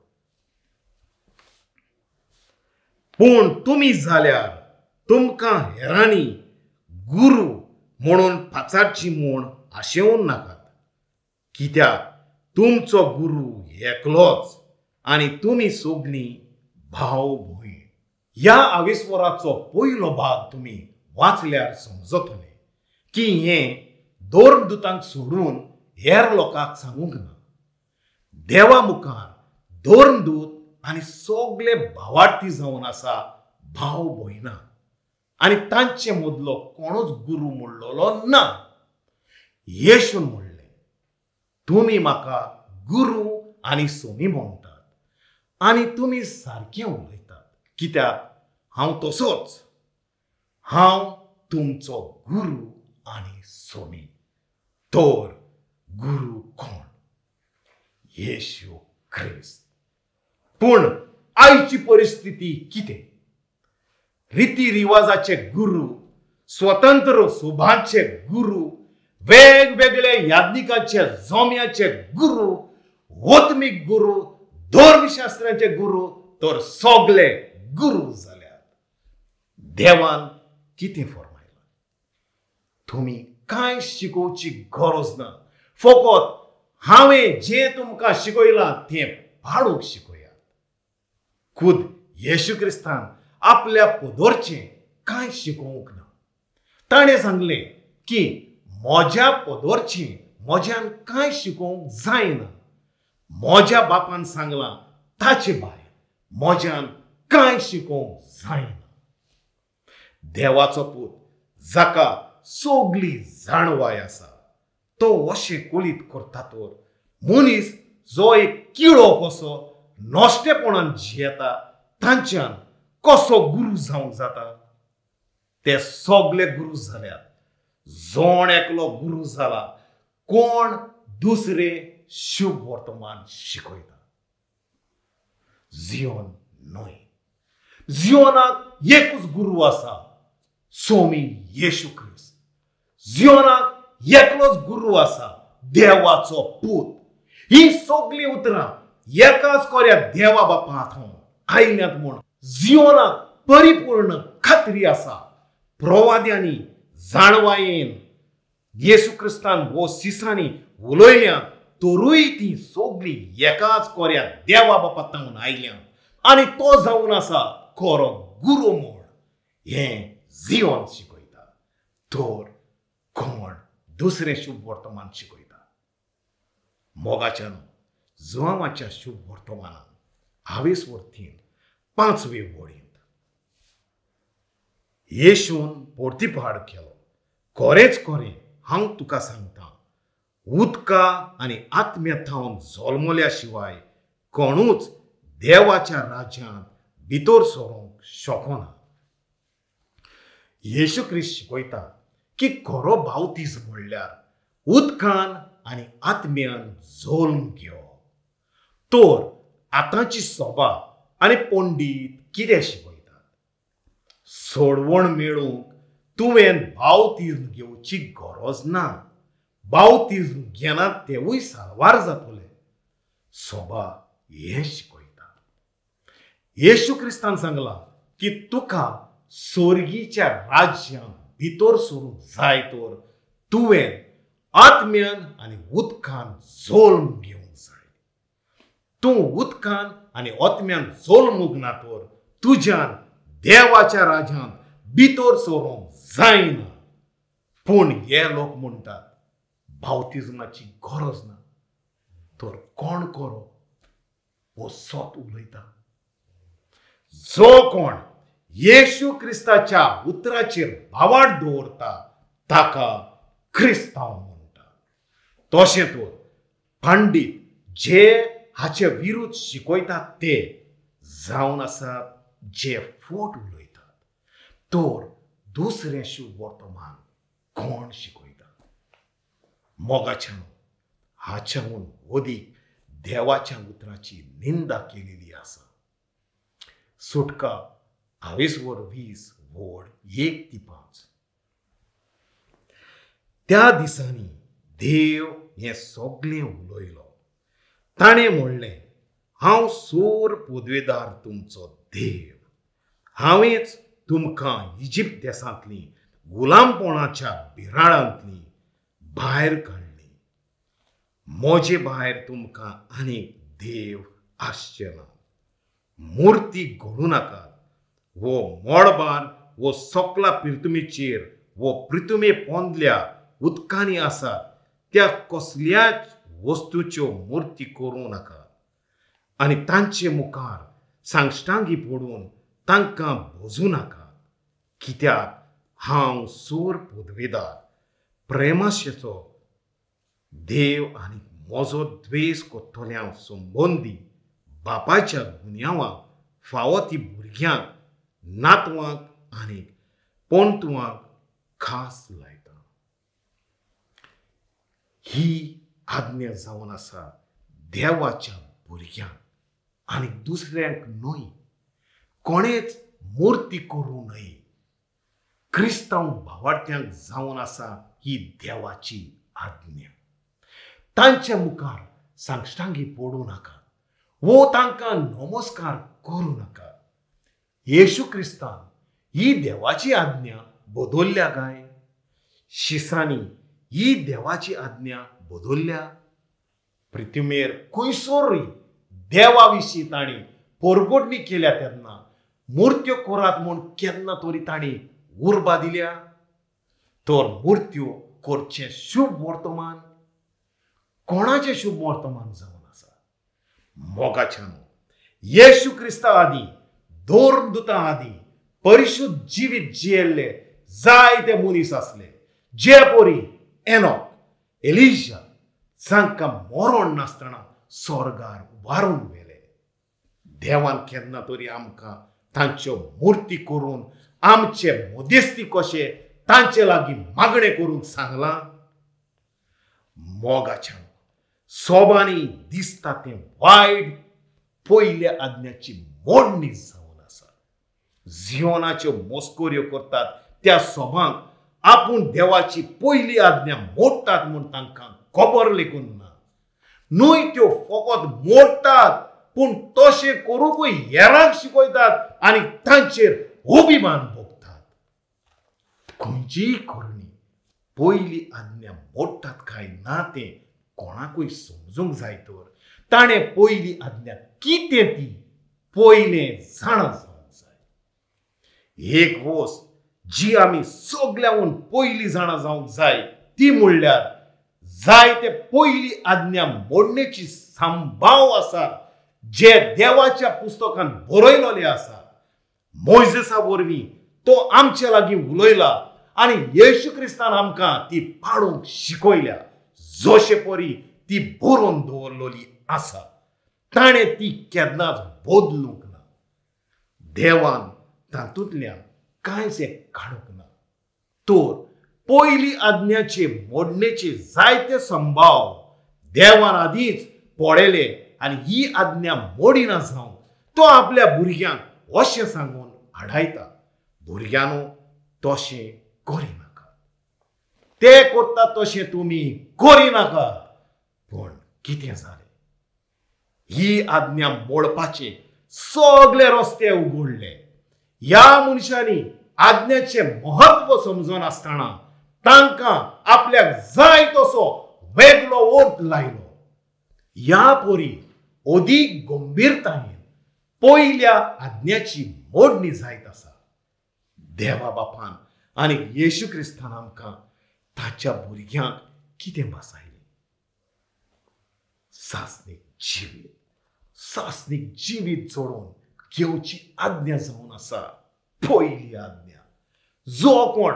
[SPEAKER 1] पूण तुमी जाल्यार तुमकां हेरांनी गुरू म्हणून पाचारची म्हूण आशेवन नाकात, कित्याक तुमचो गुरू एकलोच आनी तुमी सगळीं भाव भयण. ह्या आवेसवराचो पयलो भाग तुमी वाचल्यार समजतले की हें धर्मदूतांक सोडून हेर लोकांक सांगूंक ना. देवा मुखार धर्मदूत आनी सगळे भावार्थी जावन आसा भाव भयणां आनी तांचे मदलो कोणूच गुरू म्हणलेलो ना. येशून म्हणलें, तुमी म्हाका गुरू आनी सोमी म्हणटात आनी तुमी सारकें उलयतात, कित्याक हांव तसोच. हांव तुमचो गुरू आनी सोमी. तर गुरू कोण? येशू क्रिस्त. पूण आयची परिस्थिती कितें? रिती रिवाजाचे गुरू, स्वतंत्र सुभांचे गुरू, वेगवेगळे याज्ञिकाचे जम्याचे गुरू, वतमीक गुरू, धर्मशास्त्राचे गुरू, तर सगळे गुरू जाल्यात. देवान कितें फर्मायलां? तुमी कांय शिकोवची गरज ना, फकत हांवें जें तुमकां शिकयलां तें पाळूंक शिकयात. खुद येशू क्रिस्तान आपल्या पदोरचें कांय शिकोवंक ना. ताणें सांगलें की म्हज्या पदोरचें म्हज्यान कांय शिकोवंक जायना, म्हज्या बापान सांगलां ताचे भायर म्हज्यान कांय शिकोवंक जायना. देवाचो पूत जाका सगळी जाणवाय आसा तो अशें कोलीत करता तर मनीस जो एक किळो कसो नश्टेपणान जियेता तांच्यान कसो गुरू जावंक जाता? ते सगळे गुरू जाल्यात. जोण एकलो गुरू जाला कोण दुसरे शुभ वर्तमान शिकयता. जिवन न्हय, जिवनाक एकूच गुरू आसा, सोमी येशू क्रिस्त. जिवनाक एकलोच गुरू आसा, देवाचो पूत. ही सगळीं उतरां एकाच कोऱ्या देवा बापा थंय आयल्यात म्हूण जिवनाक परिपूर्ण खात्री आसा. प्रवाद्यांनी जाणवायेन येशू क्रिस्तान वो सिसांनी उलयल्यात तरूय ती सगळीं एकाच कोऱ्या देवा बापा तावन आयल्यात आनी तो जावन आसा खरो गुरू म्हूण हें जिवन शिकयता. तर कोण दुसरें शुभ वर्तमान शिकयता? मोगाच्यान जुवांवाच्या शुभ वर्तमानान हावेस वरतीन 5वे वळींत येशून पोर्तिपाड केलो, खरेंच खरें हांव तुका सांगता, उदका आनी आत्म्या थावन जल्मल्या शिवाय कोणूच देवाच्या राज्यांत भितर सरूंक शकना. येशू क्रिस्त शिकयता की खरो बावतीज म्हणल्यार उदकान आनी आत्म्यान जल्म घेवप. तर आतांची सभा आनी पंडीत कितें शिकयतात? सोडवण मेळूंक तुवें बावतीज घेवची गरज ना, बावतीज घेनात तेवूय साल्वार जातले. सभा हें शिकयता. येशू क्रिस्तान सांगलां की तुका स्वर्गीच्या राज्यांत भितर सरूंक जाय तर तुवें आत्म्यान आनी उदकान जल्म घेवंक जाय. तूं उदकान आनी आत्म्यान जल्मूंक ना तर तुज्यान देवाच्या राज्यांत भितर सरूंक जायना. पूण हे लोक म्हणटात बावतिज्माची गरज ना. तर कोण खरो हो सत उलयता? जो कोण येशू क्रिस्ताच्या उतराचेर भावार्थ दवरता ताका क्रिस्तांव म्हणटा. तशें तर पंडीत जे हाचे विरुद्ध शिकयतात ते जावन आसात जे फोट उलयतात. तर दुसरें शुभ वर्तमान कोण शिकयता? मोगाच्यान हाच्याहून अदीक देवाच्या उतराची निंदा केलेली आसा. सुटका 20 वोड 1 ते 5. त्या दिसांनी देव हें सगळें उलयलो. ताणें म्हणलें, हांव सोर पदवेदार तुमचो देव. हांवेंच तुमकां इजिप्त देशांतली गुलामपणाच्या बिराडांतली भायर काडली. म्हजे भायर तुमकां आनीक देव आसचे ना. मुर्ती घडूं नाकात वो मळबान वो सकला पृथ्वीचेर वो पृथ्वी पोंदल्या उदकांनी आसात त्या कसल्याच वस्तूच्यो मुर्ती करूं नाकात आनी तांचे मुखार सांगश्टांगी पडून तांकां भोजूं नाकात. कित्याक हांव सोर पदवेदार प्रेमाशेचो देव आनी म्हजो द्वेश कोत्तल्या संबंदी बापायच्या गुन्यांवांक फावो ती भुरग्यांक, नातवांक आनी पोंतवांक खास लायता. ही आज्ञा जावन आसा देवाच्या भुरग्यांक आनी दुसऱ्यांक न्हय. कोणेच मुर्ती करूं न्हय. क्रिस्तांव भावार्थ्यांक जावन आसा ही देवाची आज्ञा. तांच्या मुखार सांगश्टांगी पडूं नाका वो तांकां नमस्कार करूं नाका. येशू क्रिस्तान ही देवाची आज्ञा बदलल्या काय? शिसांनी ही देवाची आज्ञा बदलल्या? पृथ्वीर खंयसरूय देवा विशीं तांणी पोरगोडणी केल्या तेन्ना मुर्त्यो करात म्हूण केन्ना तरी तांणी उर्बा दिल्या? तर मुर्त्यो करचें शुभ वर्तमान कोणाचें शुभ वर्तमान जावन आसा? मोगाच्यान येशू क्रिस्ता आदी, धर्मदूतां आदी परिशुद्ध जिवीत जियेल्ले जायते मनीस आसले, जे परी एनॉक, एलिजा जांकां मरण नासतना स्वर्गार उबारून व्हेले. देवान केन्ना तरी आमकां तांच्यो मुर्ती करून आमचे मध्यस्थी कशे तांचे लागीं मागणें करूंक सांगलां? मोगाच्यान सोबांनी दिसता तें वायट पयल्या आज्ञाची मोडणी जावन आसा. जिवनाच्यो मस्कऱ्यो करतात त्या सोबांक आपूण देवाची पयली आज्ञा मोडटात म्हूण तांकां खबर लेगून ना. न्हय त्यो फकत मोडटात पूण तशें करूंकूय हेरांक शिकयतात आनी तांचेर अभिमान भोगतात. खंयचीय करणी पयली आज्ञा मोडटात काय ना तें कोणाकूय समजूंक जाय तर ताणें पयली आज्ञा कितें ती पयलें जाणा जावंक जाय. एक वस्त जी आमी सगळ्यांहून पयली जाणा जावंक जाय ती म्हणल्यार जायते पयली आज्ञा मोडणेची संभाव आसा जे देवाच्या पुस्तकान बरयलेले आसा. मोयजेसा वरवीं तो आमचे लागीं उलयला आनी येशू क्रिस्तान आमकां ती पाळूंक शिकयल्या. जशे परी ती बरोवन दवरलेली आसा, ताणें ती केन्नाच बदलूंक ना. देवान तातूंतल्यान कांयच एक काडूंक ना. तर पयली आज्ञाचे मोडणेचे जायते संभाव देवान आदींच पळयले आनी ही आज्ञा मोडिना जावन तो आपल्या भुरग्यांक अशें सांगून आडायता, भुरग्यांनो तशें करिनाका, ते करता तशें तुमी करिनाका. पूण कितें जालें? ही आज्ञा मोडपाचे सगळे रस्ते उगडले. ह्या मनशांनी आज्ञाचें म्हत्व समजनासतना तांकां आपल्याक जाय तसो वेगळो अर्थ लायलो. ह्या परी अदीक गंभीरतायेन पयल्या आज्ञाची मोडणी जायत आसा. देवा बापान आनी येशू क्रिस्तान आमकां ताच्या भुरग्यांक कितें भासायलें? सासणीक जिवीत, सासणीक जिवीत जोडून घेवची आज्ञा जावन आसा पयली आज्ञा. जो कोण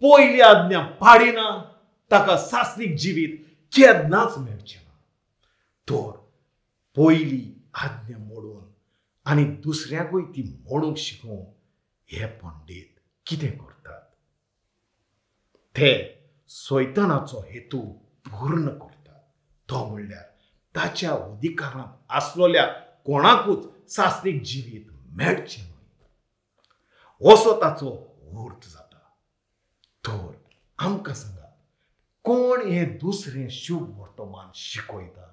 [SPEAKER 1] पयली आज्ञा पाडिना ताका सासणीक जिवीत केन्नाच मेळचें ना. तर पयली आज्ञा मोडून आनी दुसऱ्याकूय ती मोडूंक शिकोवंक हे पंडीत कितें करतात? ते सैतानाचो हेतू पूर्ण करतात. तो म्हणल्यार ताच्या अधिकारांत आसलेल्या कोणाकूच सासणीक जिवीत मेळचें न्हय असो ताचो अर्थ जाता. तर आमकां सांगात, कोण हें दुसरें शुभ वर्तमान शिकयता?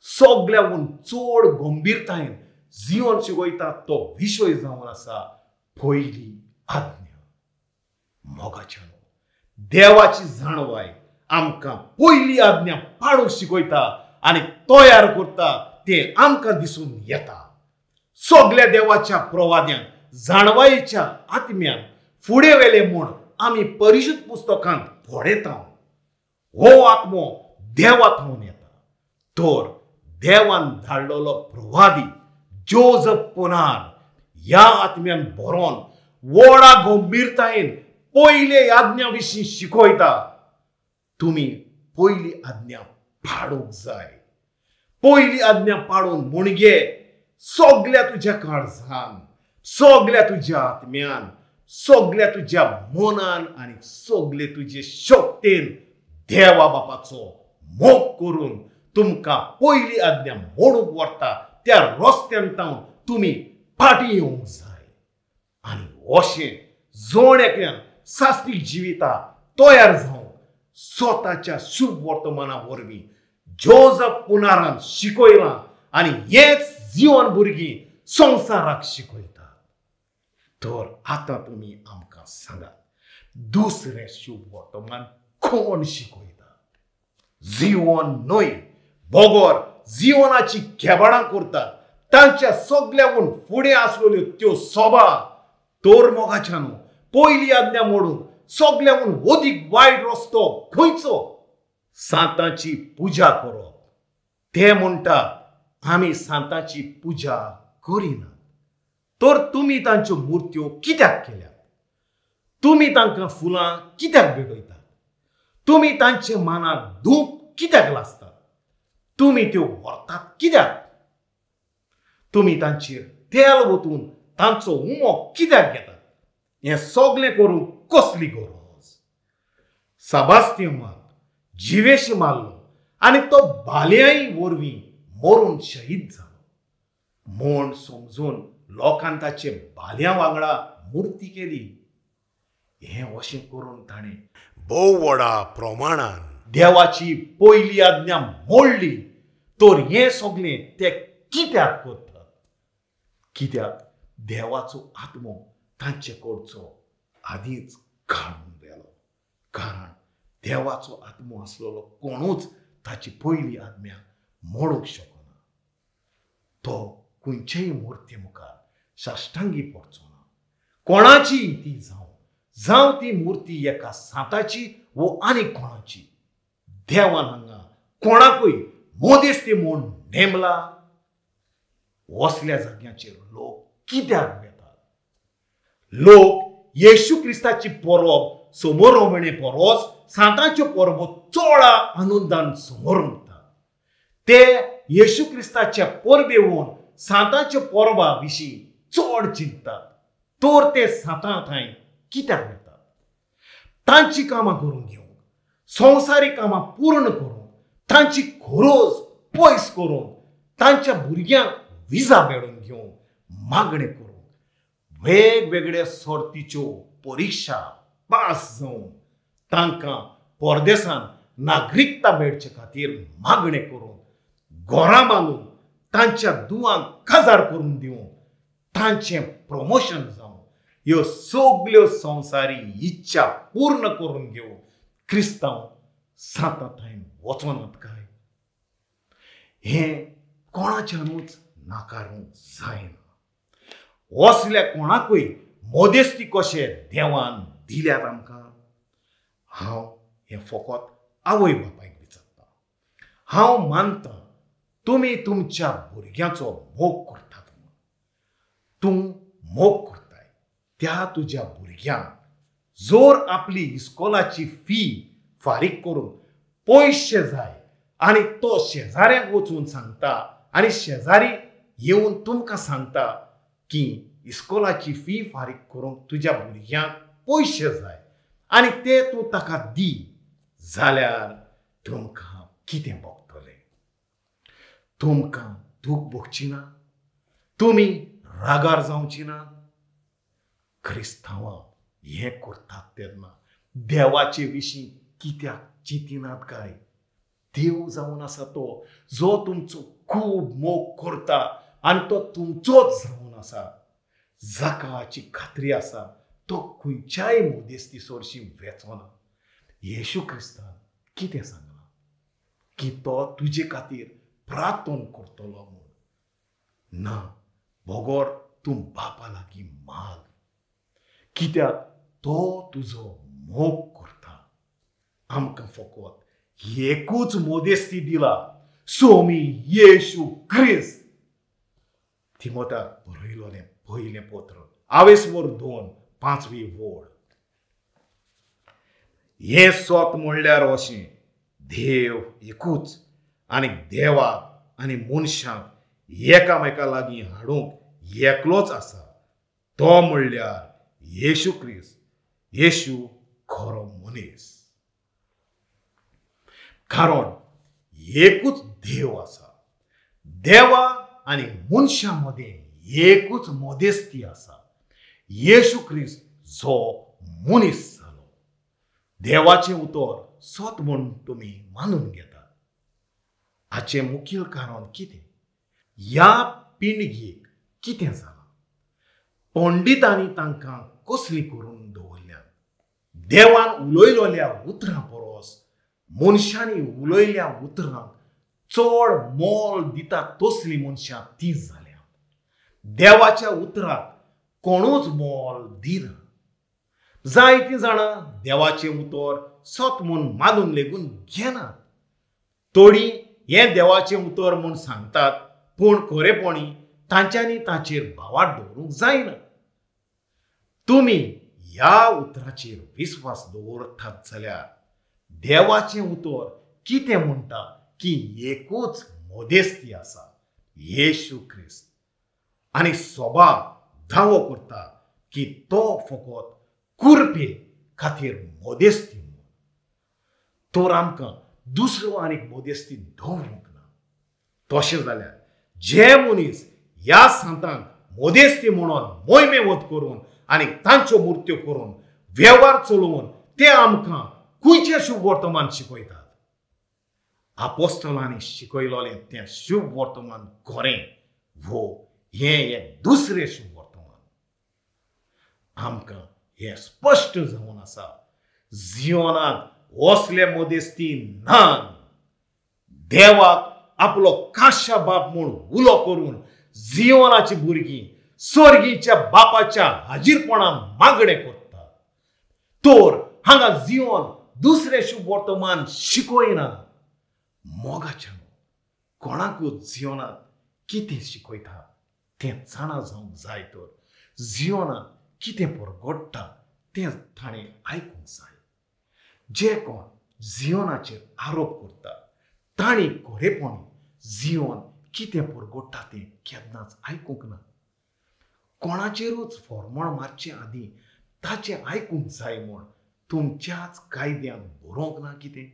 [SPEAKER 1] सगळ्याहून चड गंभीरतायेन जिवन शिकयता तो विशय जावन आसा पयली आज्ञा. मोगाच्यानो, देवाची जाणवाय आमकां पयली आज्ञा पाळूंक शिकयता आनी तयार करता तें आमकां दिसून येता. सगल्या देवाच्या प्रवाद्यांक जाणवायेच्या आत्म्यान फुडें वेले म्हूण आमी परिशुद्ध पुस्तकांत पळयता. हो आत्मो देवा थंय येता. तर देवान धाडलेलो प्रवादी जोजफ पोनार ह्या आत्म्यान भरोन व्हडा गंभीरतायेन पयले आज्ञा विशीं शिकयता. तुमी पयली आज्ञा पाळूंक जाय. पयली आज्ञा पाळून मुणगे सगल्या तुज्या काळजान, सगल्या तुज्या आत्म्यान, सगल्या तुज्या मनान आनी सगले तुजे शक्तेन देवा बापाचो मोग करून तुमकां पयली आज्ञा मोडूंक व्हरता त्या रस्त्यान तावन तुमी फाटीं येवंक जाय. आनी अशें जण एकल्यान सासणीक जिविता तयार जावंक स्वताच्या शुभ वर्तमाना वरवीं जोजफ पुनारान शिकयलां आनी हेच जिवन भुरगीं संवसाराक शिकयतात. तर आतां तुमी आमकां सांगात, दुसरें शुभ वर्तमान कोण शिकयता? जिवन न्हय बगर जिवनाची खेबाडां करतात तांच्या सगल्याहून फुडें आसलेल्यो त्यो सोबा. तर मोगाच्यानो, पयली आज्ञा मोडून सगल्याहून अदीक वायट रस्तो खंयचो? सांताची पुजा करप. ते म्हणटात आमी सांताची पुजा करिनात. तर तुमी तांच्यो मुर्त्यो कित्याक केल्यात? तुमी तांकां फुलां कित्याक भेटयतात? तुमी तांचे मानाक धूप कित्याक लासतात? तुमी त्यो व्हरतात कित्याक? तुमी तांचेर तेल ओतून तांचो उमो कित्याक घेतात? हें सगळें करूंक कसली गरज? साबास्तियमाक जिवेशी मारलो आनी तो भाल्यांय वरवीं मरून शहीद जालो म्हूण समजून लोकान ताचे भाल्यां वांगडा मुर्ती केली. हें अशें करून ताणें
[SPEAKER 2] भोव व्हडा प्रमाणान
[SPEAKER 1] देवाची पयली आज्ञा मोडली. तर हें सगळें ते कित्याक करतात? कित्याक देवाचो आत्मो तांचे कडचो आदींच काडून गेलो. कारण देवाचो आत्मो आसलेलो कोणूच ताची पयली आज्ञा मोडूंक शकना. तो खंयचेय मुर्ती मुखार साश्टांगी पडचो ना, कोणाची ती जावं, जावं ती मुर्ती एका सांताची वो आनी कोणाची. देवान हांगा कोणाकूय मदेस्ती म्हूण नेमला. वसल्या जाग्यांचेर लोक कित्याक वेतात? लोक येशू क्रिस्ताची परब समोरमणे परस सांतांच्यो परबो चड आनंदान समोरमतात. ते येशू क्रिस्ताच्या परबेवन सांतांच्या परबा विशीं चड चिंततात. तर ते सांतां थंय कित्याक वतात? तांची कामां करून घेवंक, संवसारीक कामां पूर्ण करूंक, तांची खोरोज पयस करूंक, तांच्या भुरग्यांक विजा मेळोवन घेवंक, मागणें करूंक, वेगवेगळ्या सर्तीच्यो परिक्षा पास जावन तांकां परदेसान नागरिकता मेळचे खातीर मागणें करूंक, घरां बांदून तांच्या दुवांक काजार करून दिवंक, तांचें प्रमोशन जावं, ह्यो सगल्यो संवसारी इच्छा पूर्ण करून घेवंक क्रिस्तांव सांतां थंय वचनात काय? हें कोणाच्यानूच नाकारूंक जायना. असल्या कोणाकूय मदेस्ती कशे देवान दिल्यात आमकां? हांव हें फकत आवय बापायक विचारता. हांव मानता तुमी तुमच्या भुरग्यांचो मोग करतात म्हूण. तूं मोग करताय त्या तुज्या भुरग्यांक जर आपली इस्कोलाची फी फारीक करून पयशे जाय आनी तो शेजाऱ्यांक वचून सांगता आनी शेजारी येवन तुमकां सांगता की इस्कोलाची फी फारीक करूंक तुज्या भुरग्यांक पयशे जाय आनी ते तूं ताका दी जाल्यार तुमकां कितें भोगतलें? तुमकां दूख भोगची ना? तुमी रागार जावची ना? क्रिस्तांवां हें करतात तेन्ना देवाचे विशीं कित्याक चिंतिनात काय? देव जावन आसा तो जो तुमचो खूब मोग करता आनी तो तुमचोच जावन आसा. जाका हाची खात्री आसा तो खंयच्याय मदेस्ती सोरशी वेचोना. येशू क्रिस्तान कितें सांगलां? की तो तुजे खातीर प्रार्थना करतलो म्हूण. ना, बगर तूं बापा लागीं माग, कित्याक तो तुजो मोग करता. आमकां फकत एकूच मदेस्ती दिला, स्वामी येशू क्रिस्त. तिमोताक बरयलोलें पयलें पत्र, आवेसवर 2 5वी वळ. हें सत म्हणल्यार अशें, देव एकूच आनी देवाक आनी मनशांक एकामेका लागीं हाडूंक एकलोच आसा, तो म्हणल्यार येशू क्रिस्त. येशू खरो मनीस. कारण एकूच देव आसा, देवा आनी मनशां मदें एकूच मदेस्ती आसा, येशू क्रिस्त जो मनीस जालो. देवाचें उतर सत म्हूण तुमी मानून घेतात. हाचें मुखेल कारण कितें? ह्या पिणगेक कितें जालां? पंडितांनी तांकां कसली करून दवरल्यात? देवान उलयलोल्या उतरां परस मनशांनी उलयल्या उतरांक चड मोल दिता तसलीं मनशां ती जाल्या. देवाच्या उतराक कोणूच मोल दिना. जायतीं जाणां देवाचें उतर सत म्हूण मानून लेगून घेनात. थोडीं हें देवाचें उतर म्हूण सांगतात, पूण खरेपणी तांच्यांनी ताचेर भावार्थ दवरूंक जायना. तुमी ह्या उतराचेर विस्वास दवरतात जाल्यार देवाचें उतर कितें म्हणटा की एकूच मदेस्ती आसा, येशू क्रिस्त. आनी सभा दावो करता की तो फकत कुरपे खातीर मदेस्ती म्हूण. तर आमकां दुसरो आनीक मदेस्ती दवरूंक ना. तशें जाल्यार जे मनीस ह्या सांतांक मदेस्ती म्हणून मोहिमेवत करून आनी तांच्यो मुर्त्यो करून वेव्हार चलोवन ते आमकां खंयचें शुभ वर्तमान शिकयतात? आपोस्तलांनी शिकयलोलें तें शुभ वर्तमान खरें वो हें एक दुसरें शुभ वर्तमान? आमकां हें स्पश्ट जावन आसा, जिवनांत असले मदेस्ती ना. देवाक आपलो काशा बाप म्हूण उलो करून जिवनाची भुरगीं स्वर्गीच्या बापाच्या हाजीरपणान मागणें करतात. तर हांगा जिवन दुसरें शुभ वर्तमान शिकयना. मोगाच्यान कोणाकूच जिवनांत कितें शिकयता तें जाणा जावंक जाय. तर जिवनांत कितें परगट्टा तें ताणें आयकूंक जाय. जे कोण जियोनाचेर आरोप करता तांणी खरेपणी जियोन कितें परगट्टा तें केन्नाच आयकूंक ना. कोणाचेरूच फॉर्मळ मारचे आदीं ताचें आयकूंक जाय म्हूण तुमच्याच कायद्यांत बरोवंक ना कितें?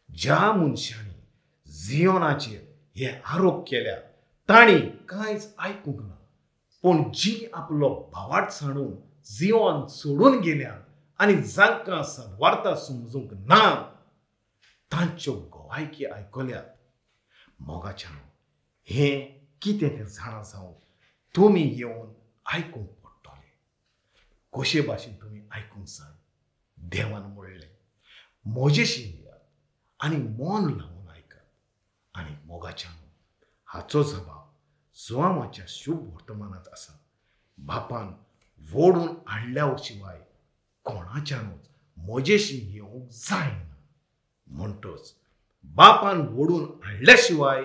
[SPEAKER 1] ज्या मनशांनी जियोनाचेर हे आरोप केल्या तांणी कांयच आयकूंक ना, पूण जी आपलो भावाट सांडून जियोन सोडून गेल्या आनी जांकां सद्वार्ता समजूंक ना तांच्यो गवायकी आयकल्यात. मोगाच्यान हें कितें तें जाणा जावंक तुमी येवन आयकूंक पडटलें. कशे भाशेन तुमी आयकूंक जाय? देवान म्हणलें, म्हजेशी येयात आनी मन लावन आयकात. आनी मोगाच्यान हाचो जबाब जुआंवाच्या शुभ वर्तमानांत आसा. बापान वोडून हाडल्या शिवाय कोणाच्यानूच म्हजेशी येवंक जायना. म्हणटच बापान वोडून हाडल्या शिवाय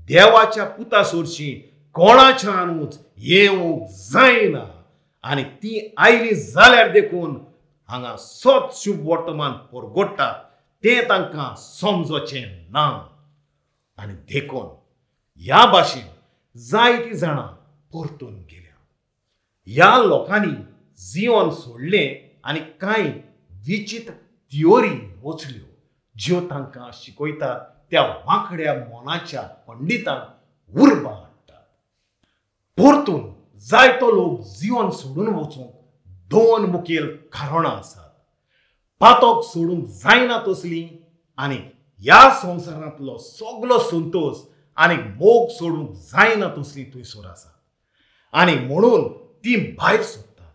[SPEAKER 1] देवाच्या पुता सोरशी कोणाच्यानूच येवंक जायना. आनी ती आयली जाल्यार देखून हांगा सत शुभ वर्तमान परगट्टा तें तांकां समजचें ना. आनी देखून ह्या भाशेन जायतीं जाणां परतून गेल्या. ह्या लोकांनी जियोन सोडलें आनी कांय विचित्र थियोरी रचल्यो ज्यो तांकां शिकयतात त्या वांकड्या मनाच्या पंडितांक उर्बा हाडटात. परतून जायतो लोक जियोन सोडून वचूंक दोन मुखेल कारणां आसात. पातक सोडूंक जायना तसली आनी ह्या संवसारांतलो सगलो संतोश आनी मोग सोडूंक जायना तसली थंयसर आसा. आनी म्हणून ती भायर सोदतात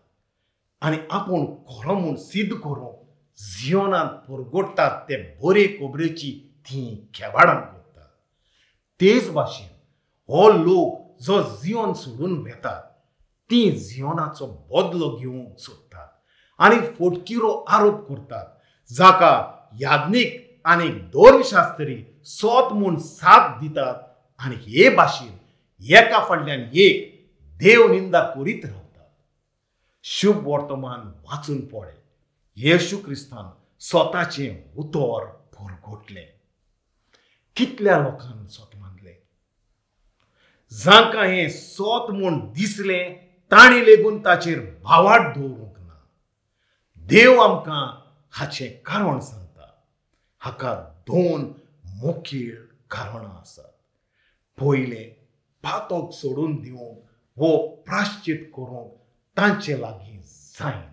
[SPEAKER 1] आनी आपूण खरो म्हूण सिद्ध करूंक जियोनांत परगट्टात ते बरे खबरेची ती खेबाडां करतात. तेच भाशेन हो लोक जो जियोन सोडून वेतात ती जियोनाचो बदलो घेवंक सोदतात आनी फोटकिरो आरोप करतात, जाका याज्ञीक आनी धर्मशास्त्री सोत म्हूण साथ दितात. आनी हे भाशेन एका फाटल्यान एक देव निंदा करीत रावतात. शुभ वर्तमान वाचून पळय, येशू क्रिस्तान स्वताचें उतर परगटलें. कितल्या लोकांक सोत मानलें? जांकां हें सोत म्हूण दिसलें तांणी लेगून ताचेर भावाट दवरूंक ना. देव आमकां हाचें कारण सांगता. हाका दोन मुखेल कारणां आसात. पयलें, पातक सोडून दिवंक वो प्राश्चित करूंक तांचे लागीं जायना.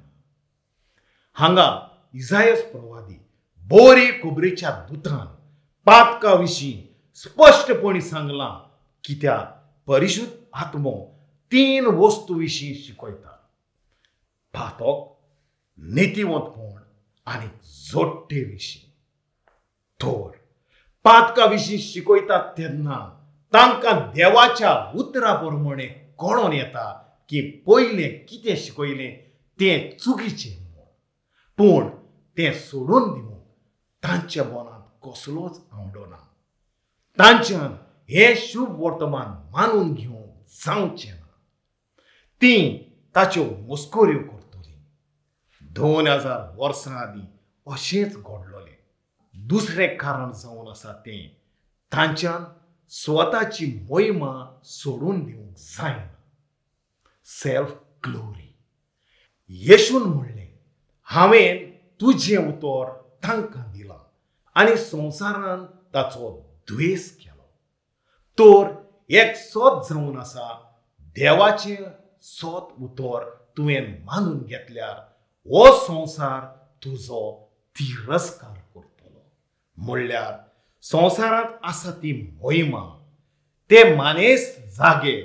[SPEAKER 1] हांगा इजायस प्रवादी बोरे खबरेच्या दुतान पातका विशीं स्पश्टपणी सांगलां, कित्याक परिशुद्ध आत्मो तीन वस्तू विशीं शिकयता: पातक, नितीवंतपण आनी जोडटे विशीं. तर पातका विशीं शिकयतात तेन्ना तांकां देवाच्या उतरा प्रमाणे कळोन येता की पयलें कितें शिकयलें तें चुकीचें म्हूण, पूण तें सोडून दिवंक तांच्या मनांत कसलोच आवडो ना. तांच्यान हें शुभ वर्तमान मानून घेवंक जावचें ना. तीं ताच्यो मस्कऱ्यो करतलीं. 2000 वर्सां आदीं अशेंच घडलोलें. दुसरें कारण जावन आसा तें तांच्यान स्वताची मोहिमा सोडून दिवंक जायना, सेल्फ ग्लोरी. येशून म्हणलें, हांवें तुजें उतर तांकां दिलां आनी संवसारान ताचो द्वेस केलो. तर एक सत जावन आसा, देवाचें सत उतर तुवें मानून घेतल्यार हो संवसार तुजो तिरस्कार करतलो. म्हणल्यार संवसारांत आसा ती मोहिमा, ते मानेस जागे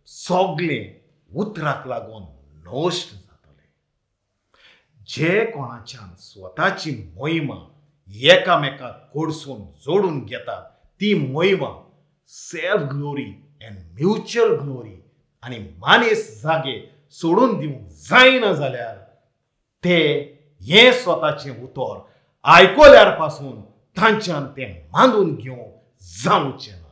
[SPEAKER 1] सगळे उतराक लागून नश्ट जातले. जे कोणाच्यान स्वताची मोहिमा एकामेकाक कडसून जोडून घेतात ती मोहिमा self glory and mutual glory आनी मानेस जागे सोडून दिवंक जायना जाल्यार ते हें स्वताचें उतर आयकल्यार पासून तांच्यान तें मानून घेवंक जावचें ना.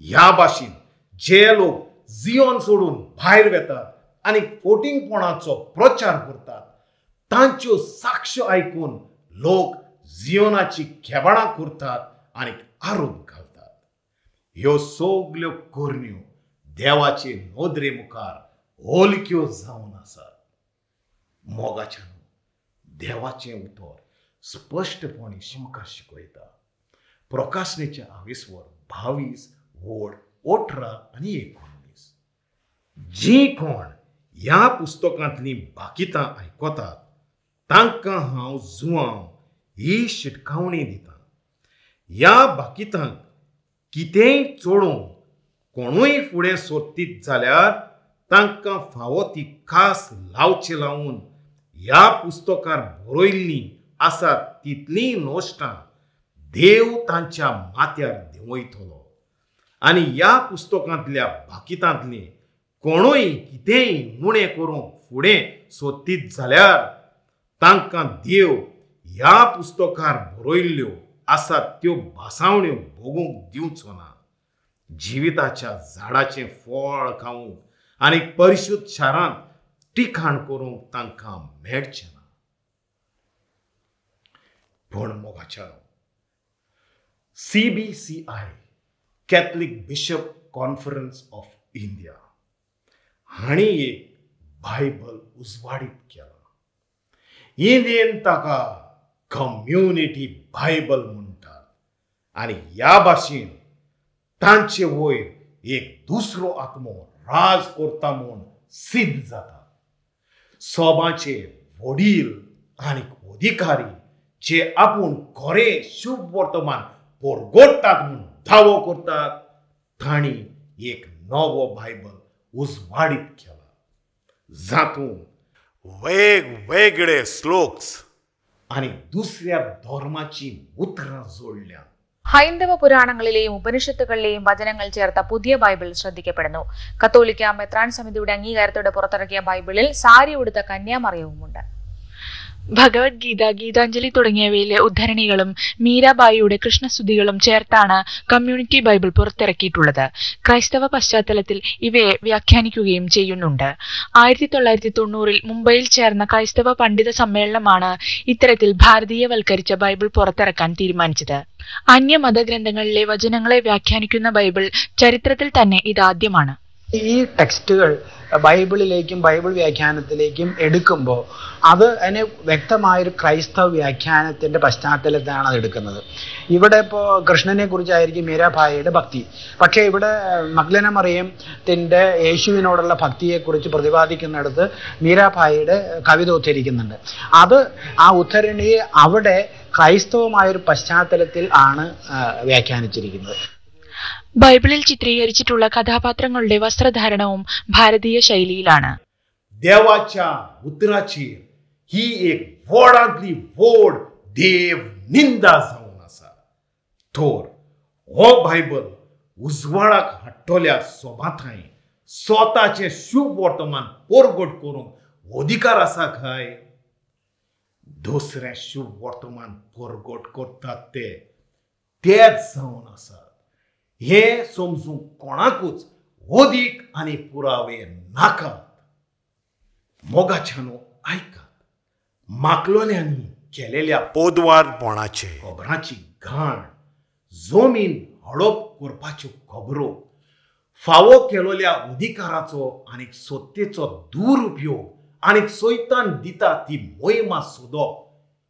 [SPEAKER 1] ह्या भाशेन जे लोक जियोन सोडून भायर वेतात आनी फोटिंगपणाचो प्रचार करतात तांच्यो साक्ष आयकून लोक जियोनाची खेबाणां करतात आनी आरोप घालतात. ह्यो सगल्यो करण्यो देवाचे नदरे मुखार हलक्यो जावन आसात. मोगाच्यान देवाचें उतर स्पश्टपणी आमकां शिकयता. प्रकाशनेच्या आवेसवर 22 ओड 18 आनी 19. जी कोण ह्या पुस्तकांतलीं बाकितां आयकतात तांकां हांव जुआंव ही शिटकावणी दिता. ह्या बाकितांक कितेंय चोडूंक कोणूय फुडें सोदतीत जाल्यार तांकां फावो ती खास लावचे लावन ह्या पुस्तकार बरयल्लीं आसात तितलीं नोश्टां देव तांच्या माथ्यार देंवयतलो. आनी ह्या पुस्तकांतल्या बाकितांतलीं कोणूय कितेंय उणें करूंक फुडें सोदतीत जाल्यार तांकां देव ह्या पुस्तकार बरयल्ल्यो आसात त्यो भासावण्यो भोगूंक दिवचो ना. जिविताच्या झाडाचें फळ खावंक आनी परिशुद्ध शारांत टिखाण करूंक तांकां मेळचें ना. पूण मोगाच्या CBCI Catholic Bishop Conference of India हांणी एक बायबल उजवाडीत केलां. इंडियन ताका कम्युनिटी बायबल म्हणटात आनी ह्या भाशेन तांचे वयर एक दुसरो आत्मो राज करता म्हूण सिद्ध जाता. सोबाचे वडील आनी अधिकारी जे आपूण खरें शुभ वर्तमान परगटतात म्हूण दावो करतात तांणी एक नवो बायबल उजवाडीत केला जातूंत
[SPEAKER 2] वेगवेगळे श्लोक्स
[SPEAKER 1] आनी दुसऱ्या धर्माची उतरां जोडल्यात.
[SPEAKER 5] ഹൈന്ദവ പുരാണങ്ങളിലെയും ഉപനിഷത്തുകളിലെയും വചനങ്ങൾ ചേർത്ത പുതിയ ബൈബിൾ ശ്രദ്ധിക്കപ്പെടുന്നു. കത്തോലിക്ക മെത്രാൻ സമിതിയുടെ അംഗീകാരത്തോടെ പുറത്തിറക്കിയ ബൈബിളിൽ സാരി ഉടുത്ത കന്യാമറിയവുമുണ്ട്.
[SPEAKER 6] ഭഗവത്ഗീത, ഗീതാഞ്ജലി തുടങ്ങിയവയിലെ ഉദ്ധരണികളും മീരാബായിയുടെ കൃഷ്ണസ്തുതികളും ചേർത്താണ് കമ്മ്യൂണിറ്റി ബൈബിൾ പുറത്തിറക്കിയിട്ടുള്ളത്. ക്രൈസ്തവ പശ്ചാത്തലത്തിൽ ഇവയെ വ്യാഖ്യാനിക്കുകയും ചെയ്യുന്നുണ്ട്. 1990 മുംബൈയിൽ ചേർന്ന ക്രൈസ്തവ പണ്ഡിത സമ്മേളനമാണ് ഇത്തരത്തിൽ ഭാരതീയവൽക്കരിച്ച ബൈബിൾ പുറത്തിറക്കാൻ തീരുമാനിച്ചത്. അന്യമതഗ്രന്ഥങ്ങളിലെ വചനങ്ങളെ വ്യാഖ്യാനിക്കുന്ന ബൈബിൾ ചരിത്രത്തിൽ തന്നെ ഇതാദ്യമാണ്.
[SPEAKER 7] ഈ ടെക്സ്റ്റുകൾ ബൈബിളിലേക്കും ബൈബിൾ വ്യാഖ്യാനത്തിലേക്കും എടുക്കുമ്പോൾ അത് അതിന് വ്യക്തമായൊരു ക്രൈസ്തവ വ്യാഖ്യാനത്തിൻ്റെ പശ്ചാത്തലത്തിലാണ് അത് എടുക്കുന്നത്. ഇവിടെ ഇപ്പോൾ കൃഷ്ണനെ കുറിച്ചായിരിക്കും മീരാഭായിയുടെ ഭക്തി, പക്ഷേ ഇവിടെ മഗ്ദലന മറിയത്തിൻ്റെ യേശുവിനോടുള്ള ഭക്തിയെക്കുറിച്ച് പ്രതിപാദിക്കുന്നിടത്ത് മീരാഭായിയുടെ കവിത ഉദ്ധരിക്കുന്നുണ്ട്. അത് ആ ഉദ്ധരണിയെ അവിടെ ക്രൈസ്തവമായൊരു പശ്ചാത്തലത്തിൽ ആണ് വ്യാഖ്യാനിച്ചിരിക്കുന്നത്.
[SPEAKER 6] ബൈബിളിൽ ചിത്രീകരിച്ചിട്ടുള്ള കഥാപാത്രങ്ങളുടെ വസ്ത്രധാരണവും ഭാരതീയ ശൈലിയിലാണ്.
[SPEAKER 1] देवाच्या उतराचेर ही एक व्हडांतली व्हड देव निंदा जावन आसा. तर हो बायबल उजवाडाक हाडटल्या सोबाथांय स्वताचें शुभ वर्तमान परगट करूंक अधिकार आसा काय? दुसरें शुभ वर्तमान परगट करतात ते तेच जावन आसात हें समजूंक कोणाकूच अदीक आनी पुरावे नाकात. मोगाच्यानो आयकात, माकलोल्यांनी केलेल्या
[SPEAKER 2] पोदवारपणाचे
[SPEAKER 1] खबरांची घाण, जमीन हडप करपाच्यो खबरो, फावो केलोल्या अधिकाराचो आनी सत्तेचो दुरुपयोग आनी सैतान दिता ती मोहिमा सोदप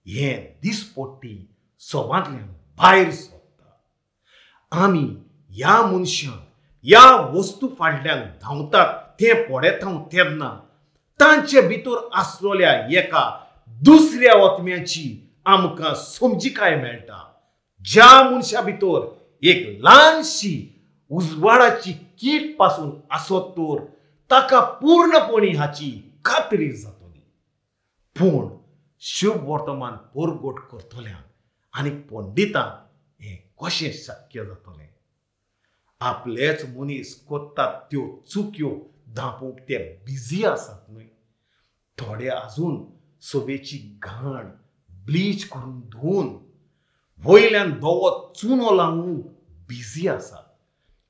[SPEAKER 1] हें दिसपट्टी सभांतल्यान भायर सोदता. आमी ह्या मनशांक ह्या वस्तू फाटल्यान धांवतात तें पळयता तेन्ना तांचे भितर आसलेल्या एका दुसऱ्या आत्म्याची आमकां समजिकाय मेळटा. ज्या मनशा भितर एक ल्हानशी उजवाडाची कीट पासून आसत तर ताका पूर्णपणी हाची खात्री जातली. पूण शुभ वर्तमान परगट करतल्यांक आनी पंडितांक हें कशें शक्य जातलें? आपलेच मनीस करतात त्यो चुक्यो धांपूंक ते बिजी आसात न्हय. थोडे आजून सोबेची घाण ब्लीच करून धुवन वयल्यान धवो चुनो लावूंक बिजी आसात.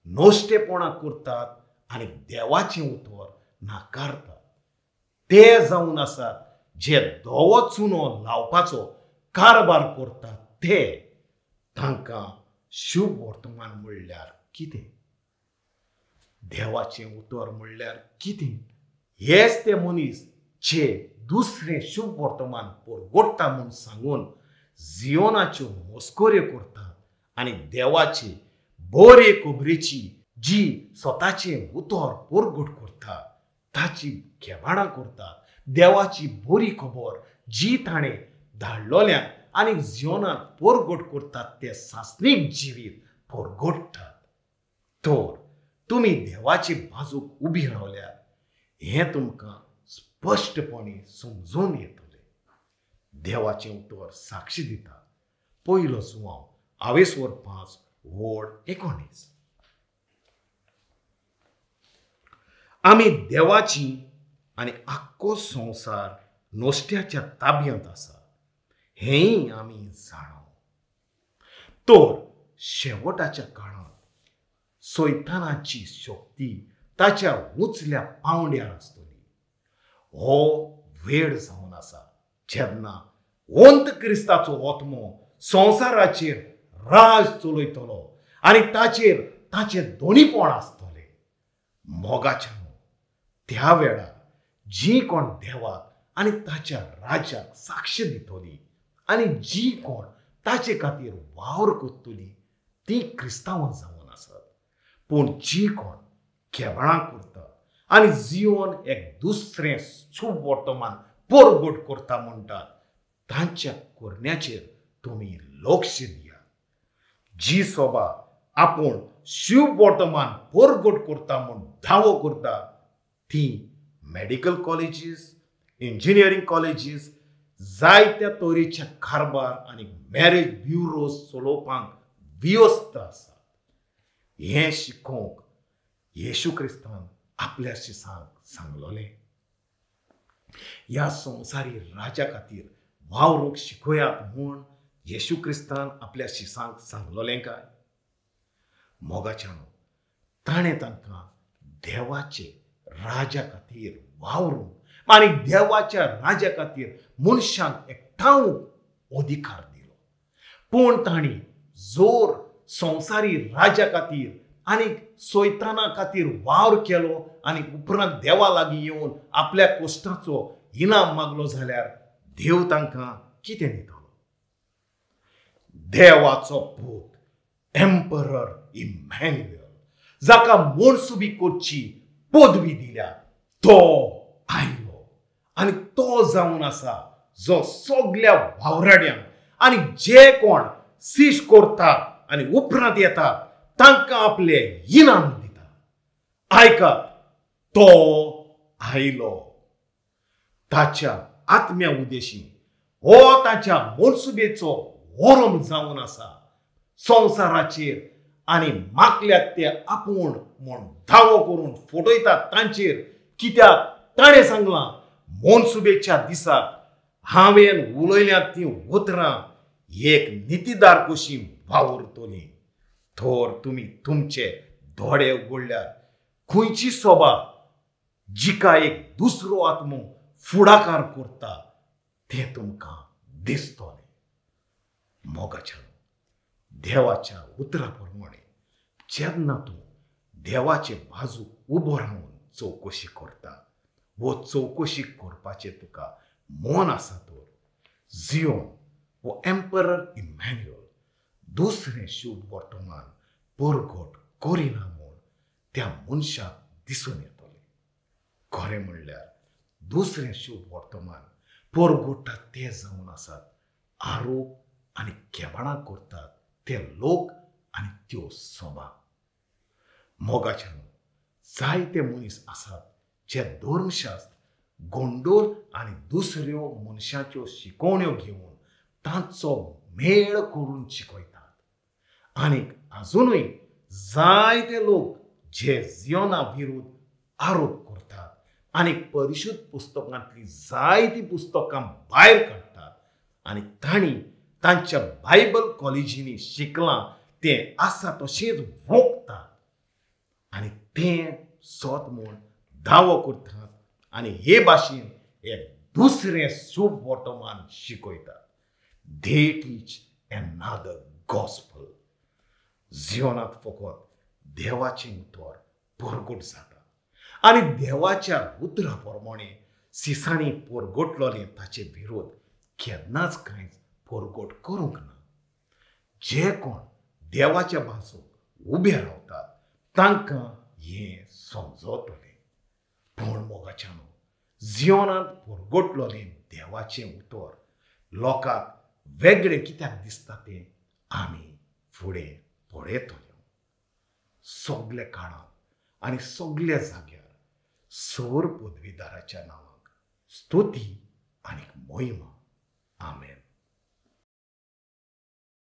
[SPEAKER 1] नश्टेपणां करतात आनी देवाचें उतर नाकारतात. ते जावन आसात जे धवो चुनो लावपाचो कारबार करतात ते. तांकां शुभ वर्तमान म्हणल्यार कितें, देवाचें उतर म्हणल्यार कितें, हेच ते मनीस जे दुसरें शुभ वर्तमान परगोडटा म्हूण सांगून जियोनाच्यो मस्कऱ्यो करतात आनी देवाचे बरे खबरेची जी स्वताचें उतर परगट करता ताची खेबाडां करतात. देवाची बरी खबर जी ताणें धाडलोल्या आनी जियोनाक परगट करतात ते सासणीक जिवीत परगडटात. तर तुमी देवाचे बाजूक उबी रावल्यार हें तुमकां स्पश्टपणी समजून येतलें. देवाचें उतर साक्षी दिता. पयलो जुवांव आवेसवर 5:19. आमी देवाची आनी आख्खो संवसार नोस्ट्याच्या ताब्यांत आसा हेंय आमी जाणा. तर शेवटाच्या काळांत सैतानाची शक्ती ताच्या उंचल्या पांवड्यार आसतली. हो वेळ जावन आसा जेन्ना अंत क्रिस्ताचो आत्मो संवसाराचेर राज चलयतलो आनी ताचेर ताचें दोनीपण आसतलें. मोगाच्यान त्या वेळार जी कोण देवाक आनी ताच्या राज्याक साक्ष दितली आनी जी कोण ताचे खातीर वावर करतली ती क्रिस्तांवां जावन आसात. पूण जी कोण खेबाळां करता आनी जिवन एक दुसरें शुभ वर्तमान परगट करता म्हणटात तांच्या करण्याचेर तुमी लक्ष दियात. जी सोबा आपूण शुभ वर्तमान परगट करता म्हूण दावो करता ती मेडिकल कॉलेजीस, इंजिनियरींग कॉलेजीस, जायत्या तरेच्या कारभार आनी मॅरेज ब्युरोज चलोवपाक व्यस्त आसात. हें शिकोवंक येशू क्रिस्तान आपल्या शिसांक सांगलोलें. ह्या संवसारी राजा खातीर वावरूंक शिकयात म्हूण येशू क्रिस्तान आपल्या शिसांक सांगलोलें काय? मोगाच्यान ताणें तांकां देवाचे राजा खातीर वावरूंक आनी देवाच्या राजा खातीर मनशांक एकठावंक अधिकार दिलो. पूण तांणी जोर संवसारी राजा खातीर आनी सैताना खातीर वावर केलो आनी उपरांत देवा लागीं येवन आपल्या कश्टाचो इनाम मागलो जाल्यार देव तांकां कितें दितलो? देवाचो पूत एम्परर इमॅन्युएल जाका मनसुबी करची पदवी दिल्या तो आयलो आनी तो जावन आसा जो सगल्या वावराड्यांक आनी जे कोण सीश करतात आनी उपरांत येतात तांकां आपले इनाम दिता. आयकात, तो आयलो. ताच्या आत्म्या उदेशी हो ताच्या मनसुबेचो वरम जावन आसा संवसाराचेर आनी मागल्यात ते आपूण म्हूण दावो करून फटयतात तांचेर. कित्याक ताणें सांगलां मनसुबेच्या दिसाक हांवें उलयल्यात तीं उतरां एक नितीदार कशी वावुरतली. थोर तुमी तुमचे दोळे उगडल्यार खंयची सोबा जिका एक दुसरो आत्मो फुडाकार करता तें तुमकां दिसतलें. मोगाच्या देवाच्या उतरा प्रमाणे जेन्ना तूं देवाचे बाजूक उबो रावन चवकशी करता वो चवकशी करपाचें तुका मन आसा तर जियोन वो एम्परर इमॅन्युएल दुसरें शुभ वर्तमान परगट करिना म्हूण त्या मनशाक दिसून येतलें. खरें म्हणल्यार दुसरें शुभ वर्तमान परगट्टा ते जावन आसात आरोप आनी खेबाडां करतात ते लोक आनी त्यो सभा. मोगाच्यान जायते मनीस आसात जे धर्मशास्त्र गोंडोल आनी दुसऱ्यो मनशाच्यो शिकोवण्यो घेवन तांचो मेळ करून शिकयतात. आनीक आजुनूय जायते लोक जे जियोना विरुद्ध आरोप करतात आनी परिशुद्ध पुस्तकांतली जायतीं पुस्तकां भायर काडटात आनी तांणी तांच्या बायबल कॉलेजींनी शिकलां तें आसा तशेंच वोगतात आनी तें सत म्हूण दावो करतात आनी हे भाशेन एक दुसरें शुभ वर्तमान शिकयतात. They teach another gospel. जिवनांत फकत देवाचें उतर परगट जाता आनी देवाच्या उतरा प्रमाणे सिसांनी परगटलोलें ताचे विरोध केन्नाच कांयच परगट करूंक ना. जे कोण देवाच्या बाजूक उबे रावतात तांकां हें समजतलें. पूण मोगाच्यानो, जिवनांत परगटलोलें देवाचें उतर लोकांक वेगळें कित्याक दिसता तें आमी फुडें पळयतले. सगल्या काळांत आनी सगल्या जाग्यार सर पदवीदाराच्या नांवाक स्तुती आनी महिमा. आमेन.